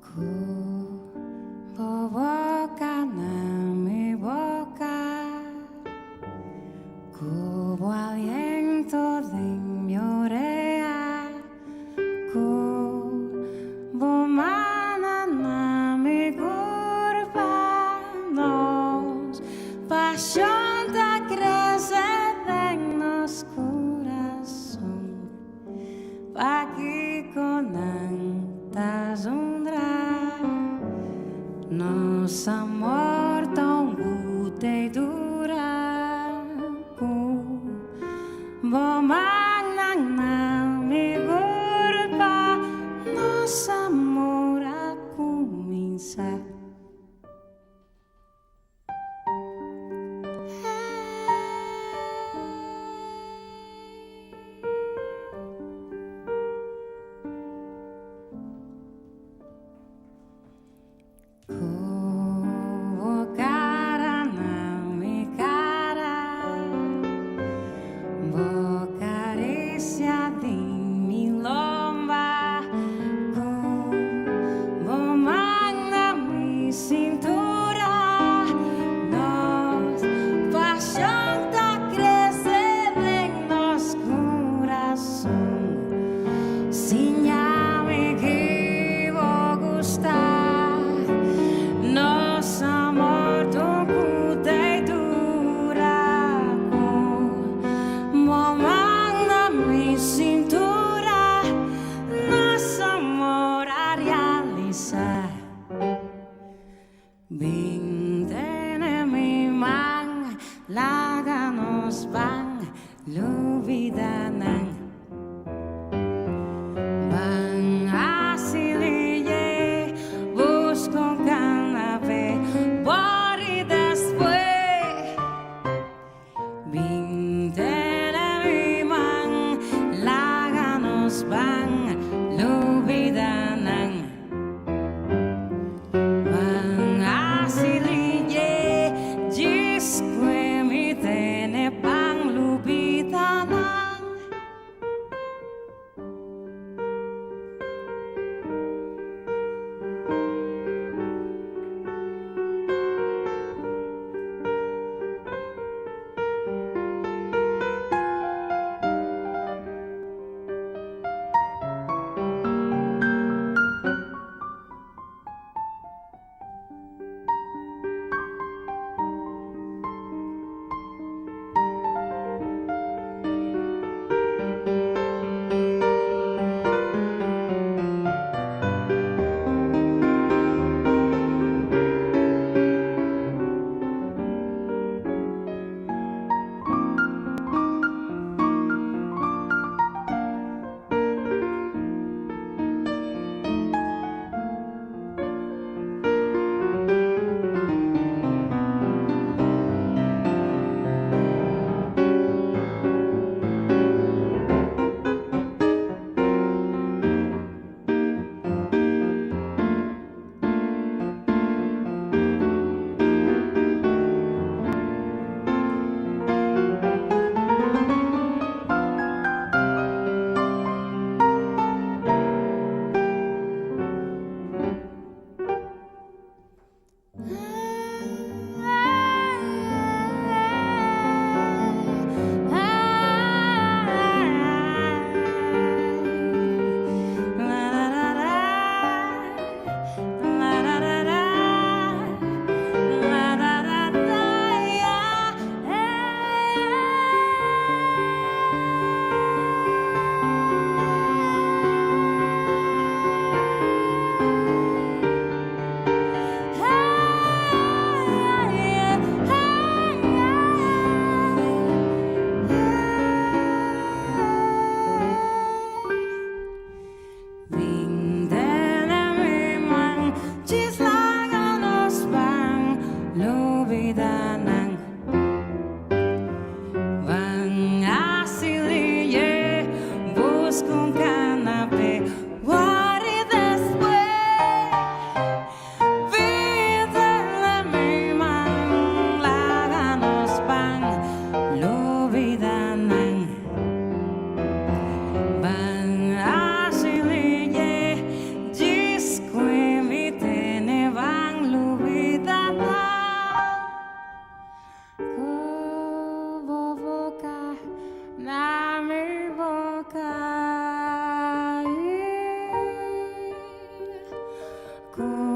Ku bo boka na mi boka, ku bo aliento den mi orea, ku bo mana na mi kurpa, nos pashon ta krese den nos kurason. Pakiko nan ta zundra? Nos amor ta un gute i dura ku bo mannan na mi kurpa nos amor a kuminsá. Ku bo kara na mi kara, bo karisia den mi lomba, ku bo man na mi sintura, nos pashon ta krese den nos kurason. Siña-mi ki bo gusta, nos amor tur ku ta i dura. Ku bo man na mi sintura, nos amor a realisa. Bin tene mi man, laga nos ban lubida nan. Ban hasi liye, buska un kanape, bori despues. Bin tene mi man, laga nos ban lubida nan. Ban hasi liye, djis kue mi tene pan lubida nan. Cu.